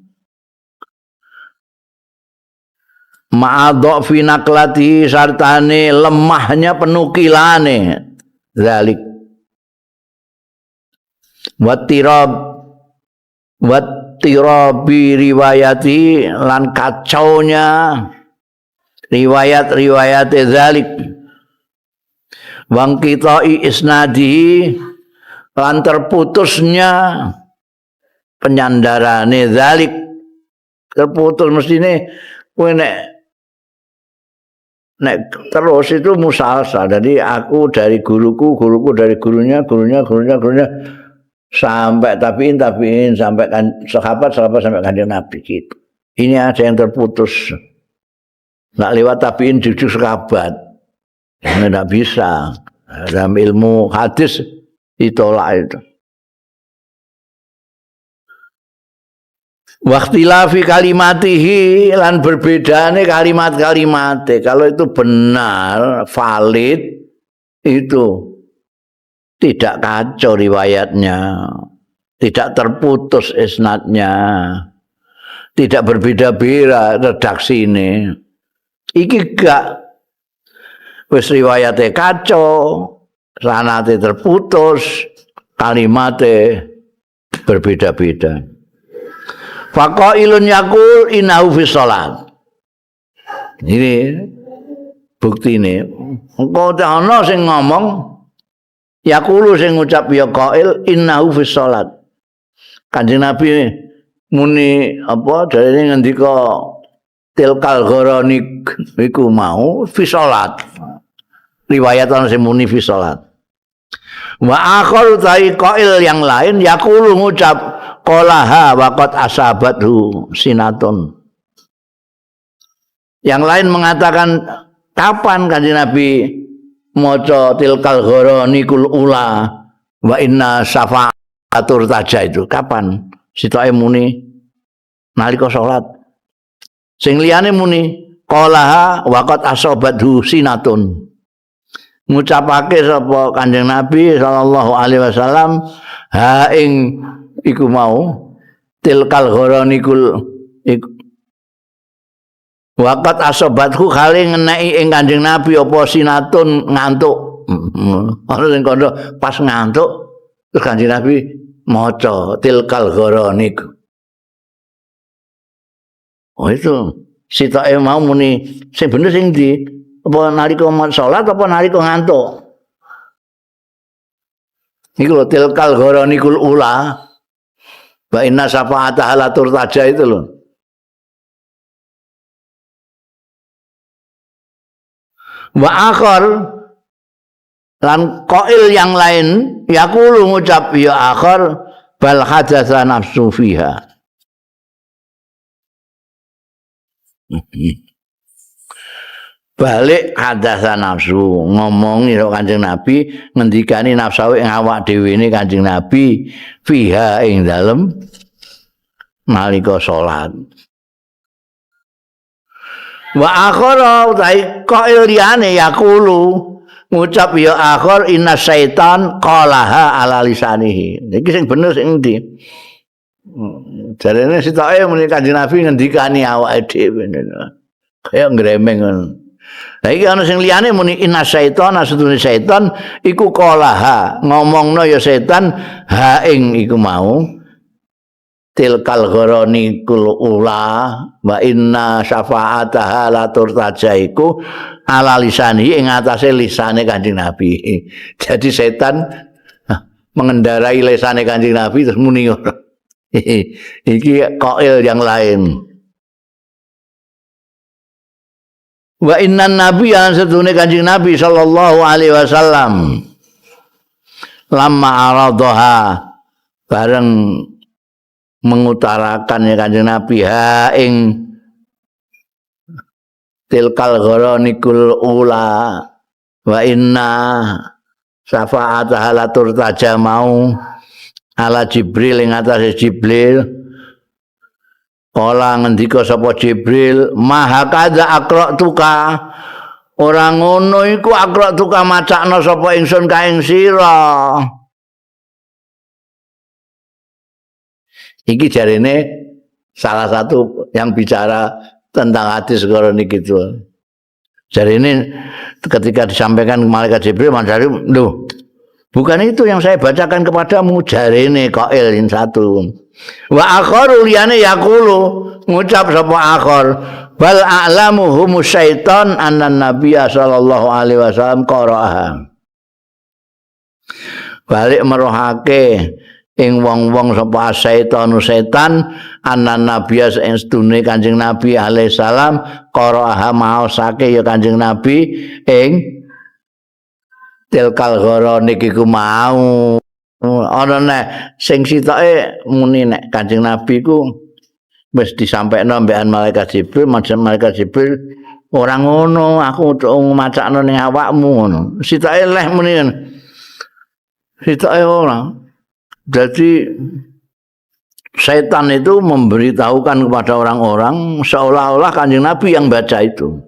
Ma'adha fi naqlati, sartane lemahnya penukilane zalik. Wattirab wattirabi riwayati lan kacaunya riwayat-riwayat zalik. Wangkita'i isnadihi lan terputusnya penyandarane zalik. Terputus mestine kowe nek terus itu musalsal. Jadi aku dari guruku, guruku dari gurunya, gurunya, gurunya, gurunya sampai tabiin, tabiin sampai kan sahabat, sahabat sampai kanjeng Nabi gitu. Ini ada yang terputus. Nggak lewat tabiin jujuk sahabat. Nggak bisa. Dalam ilmu hadis ditolak itu. Waqtilafi kalimatihi lan berbedane kalimat-kalimate. Kalau itu benar, valid, itu tidak kacau riwayatnya, tidak terputus isnadnya, tidak berbeda-beda redaksi ini. Iki gak wis riwayate kacau, sanate terputus, kalimate berbeda-beda. Faqailun yaqul innahu fi shalat. Ini buktine. Engko ana sing ngomong yaqulu sing ngucap ya qail innahu fi shalat. Kanjeng Nabi muni apa jarene ngendika tilkal gharanik iku mau fi shalat. Riwayat ana sing muni fi shalat. Wa akhar tai qail yang lain yaqulu ngucap qalaha waqad asabathu sinatun. Yang lain mengatakan kapan Kanjeng Nabi maca tilkal gharanikul ula wa inna syafa'atur taja itu kapan? Sitoke muni nalika salat. Sing liyane muni qalaha waqad asabathu sinatun. Ngucapake sapa Kanjeng Nabi sallallahu alaihi wasallam ha ing iku mau tilkal gharanikul iku waqat asobatku kali ngeneki ing Kanjeng Nabi apa sinatun ngantuk. Ana sing kandha pas ngantuk terus Kanjeng Nabi maca tilkal gharanik. Oh itu sitoke mau muni sing bener sing ndi? Apa nalika salat apa nalika ngantuk? Iku lho tilkal gharanikul ula wa inna syafa'ataha la turtaja itu lho. Wa akhar lan qail yang lain yaqulu ngucap ya akhar bal hadatsa nafsu fiha. Balik hadatsa nafsu ngomongi karo Kanjeng Nabi ngendikani nafsawe ing awak dhewe ne Kanjeng Nabi fiha ing dalem nalika salat. Wa akhara utai qail liyane yaqulu ngucap ya akhar inna syaitan qalaha ala lisanihi. Iki sing bener sing endi? Jarene sitoke muni Kanjeng Nabi ngendikani awake dhewe. Kaya ngremeng ngono. Lah iki ana sing liyane muni inna syaitan asudune setan iku qalaha ngomongno ya setan ha ing iku mau tilkal gharanikul ula wa inna syafa'ataha la turtaja iku ala lisani ing atase lisane Kanjeng Nabi. Jadi setan mengendarai lisane Kanjeng Nabi terus muni ngono. Iki qail yang lain. Wa inna nabiyya sedune Kanjeng Nabi sallallahu alaihi wasallam lamma aradaha bareng mengutarakan ya Kanjeng Nabi ha ing tilkal gharanikul ula wa inna syafa'ataha la turtaja mau ala Jibril ing atase Jibril. Kala ngendika sapa Jibril maha kadza aqra'tuka ora ngono iku aqra'tuka macakna sapa ingsun ka ing sira. Iki jarene salah satu yang bicara tentang hadis Qur'an itu. Jarene ketika disampaikan ke malaikat Jibril, mandari, loh, bukan itu yang saya bacakan kepadamu, jarene qail in satu. Wa akharu liyane yaqulu ngucap sapa akhar bal a'lamu humus syaitan anna nabiyya sallallahu alaihi wasallam qara'aha. Balik merohake ing wong-wong sapa setan setan anan nabiya ing sedune Kanjeng Nabi alaihi salam qara'aha maosake ya Kanjeng Nabi ing tilkal gharanik iku mau. Ana nek sing sitoke muni nek Kanjeng Nabi ku wis disampekno mbekan malaikat Jibril, malaikat Jibril ora ngono, aku macakno ning awakmu ngono. Sitoke leh muni sitoke ora. Jadi setan itu memberitahukan kepada orang-orang seolah-olah Kanjeng Nabi yang baca itu.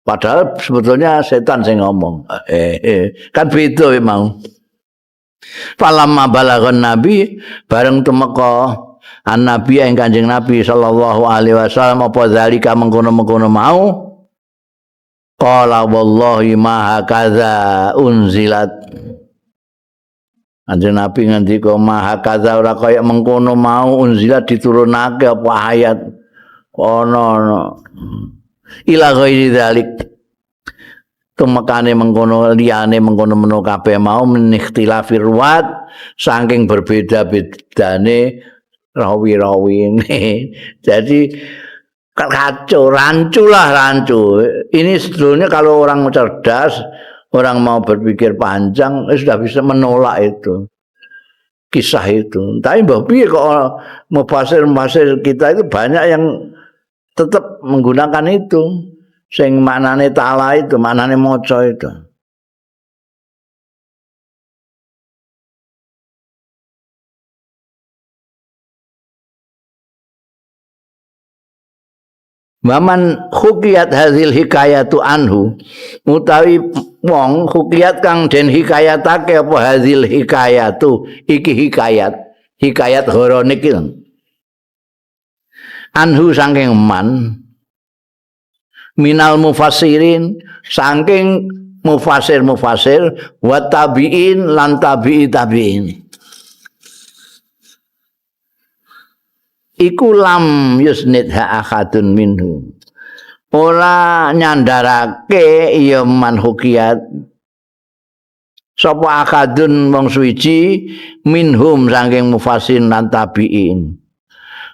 Padahal sebetulnya setan sing ngomong. Kan beda memang. Falamma balagon nabi bareng tumeka an nabi ing Kanjeng Nabi sallallahu alaihi wasallam apa zalika mengkono-mengkono mau qala wallahi ma hakaza unzilat. Kanjeng Nabi ngendika ma hakaza ora kaya mengkono mau unzilat diturunake apa ayat ana ila ghairi dzalik tumekane mengkono liyane mengkono-mengkono kabeh mau min ikhtilafir ruwat saking berbeda-bedane rawi-rawi ini. Jadi kacau, rancu lah rancu. Ini sebetulnya kalau orang cerdas, orang mau berpikir panjang, sudah bisa menolak itu kisah itu. Tapi mbah piye kok mufasir-mufasir kita itu banyak yang tetap menggunakan itu. Sing maknane ta'ala itu, maknane maca itu. Waman hukiyat hadhil hikayatu anhu utawi wong hukiyat kang den hikayatake apa hadhil hikayatu iki hikayat hikayat horonik iki anhu saking man minal mufassirin saking mufasir-mufasir wa tabiin lan tabi'i tabiin iku lam yusnidha ahadun minhu ora nyandarake ya man hukiyat sapa ahadun wong suwiji minhum saking mufassirin lan tabiin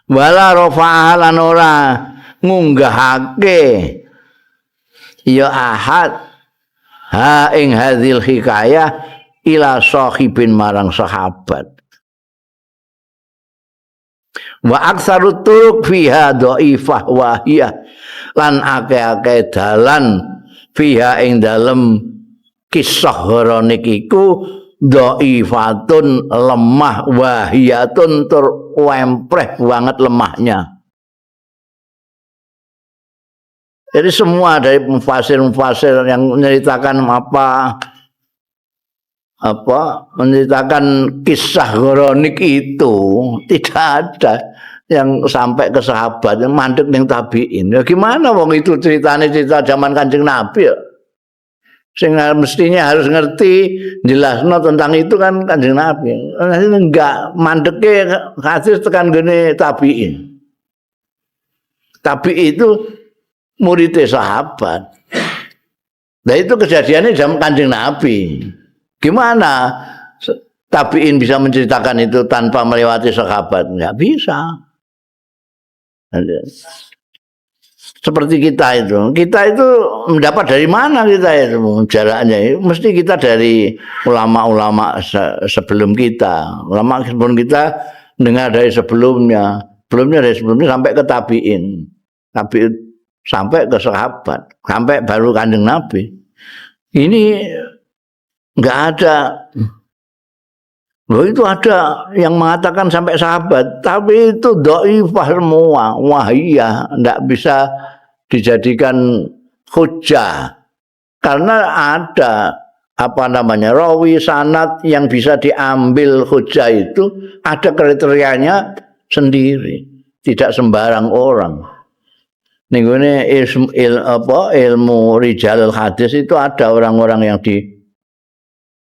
wala rafa'a lan ora ngunggahake ya ahad ha ing hadhil hikayah ila sahibin marang sahabat. Wa aktsaru turuq fiha dhaifah wahiyah lan akeh-akeh dalan fiha ing dalem kisah horonik iku dhaifatun lemah wahiyatun tur wempreh banget lemahnya. Jadi semua dari mufasir-mufasir yang menceritakan apa menceritakan kisah horonik itu tidak ada yang sampai ke sahabat yang mandek ning tabiin. Ya gimana wong itu ceritanya cerita zaman Kanjeng Nabi ya. Sing mestinya harus ngerti jelasno tentang itu kan Kanjeng Nabi. Enggak mandeke hadis tekan gene tabiin. Tabiin itu muridnya sahabat. Nah itu kejadiannya zaman Kanjeng Nabi. Gimana tabiin bisa menceritakan itu tanpa melewati sahabat? Enggak bisa. Seperti kita itu mendapat dari mana kita itu jaraknya? Mesti kita dari ulama-ulama sebelum kita. Ulama sebelum kita dengar dari sebelumnya, sebelumnya dari sebelumnya sampai ke tabiin. Tabiin sampai ke sahabat, sampai baru Kanjeng Nabi. Ini enggak ada. Loh itu ada yang mengatakan sampai sahabat, tapi itu dhaifah semua, wahiyah, enggak bisa dijadikan hujjah. Karena ada rawi sanad yang bisa diambil hujjah itu ada kriterianya sendiri, tidak sembarang orang. Ninggune ilmu rijalul hadis itu ada orang-orang yang di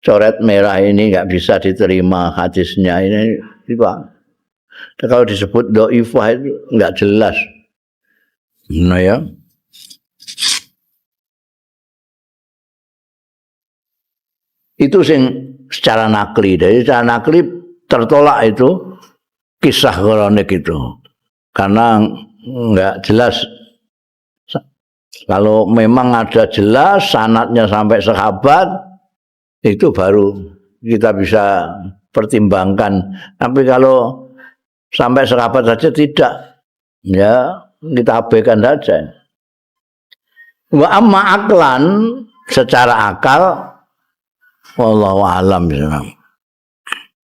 coret merah ini nggak bisa diterima hadisnya ini, Pak. Kalau disebut dhaifah itu nggak jelas. Nah ya. Itu sing secara nakli. Jadi secara nakli tertolak itu kisah kronik itu. Karena nggak jelas. Kalau memang ada jelas sanadnya sampai sahabat, itu baru kita bisa pertimbangkan. Tapi kalau sampai sahabat saja tidak, ya kita abaikan saja. Wa amma aklan, secara akal, wallahu a'lam bishawab.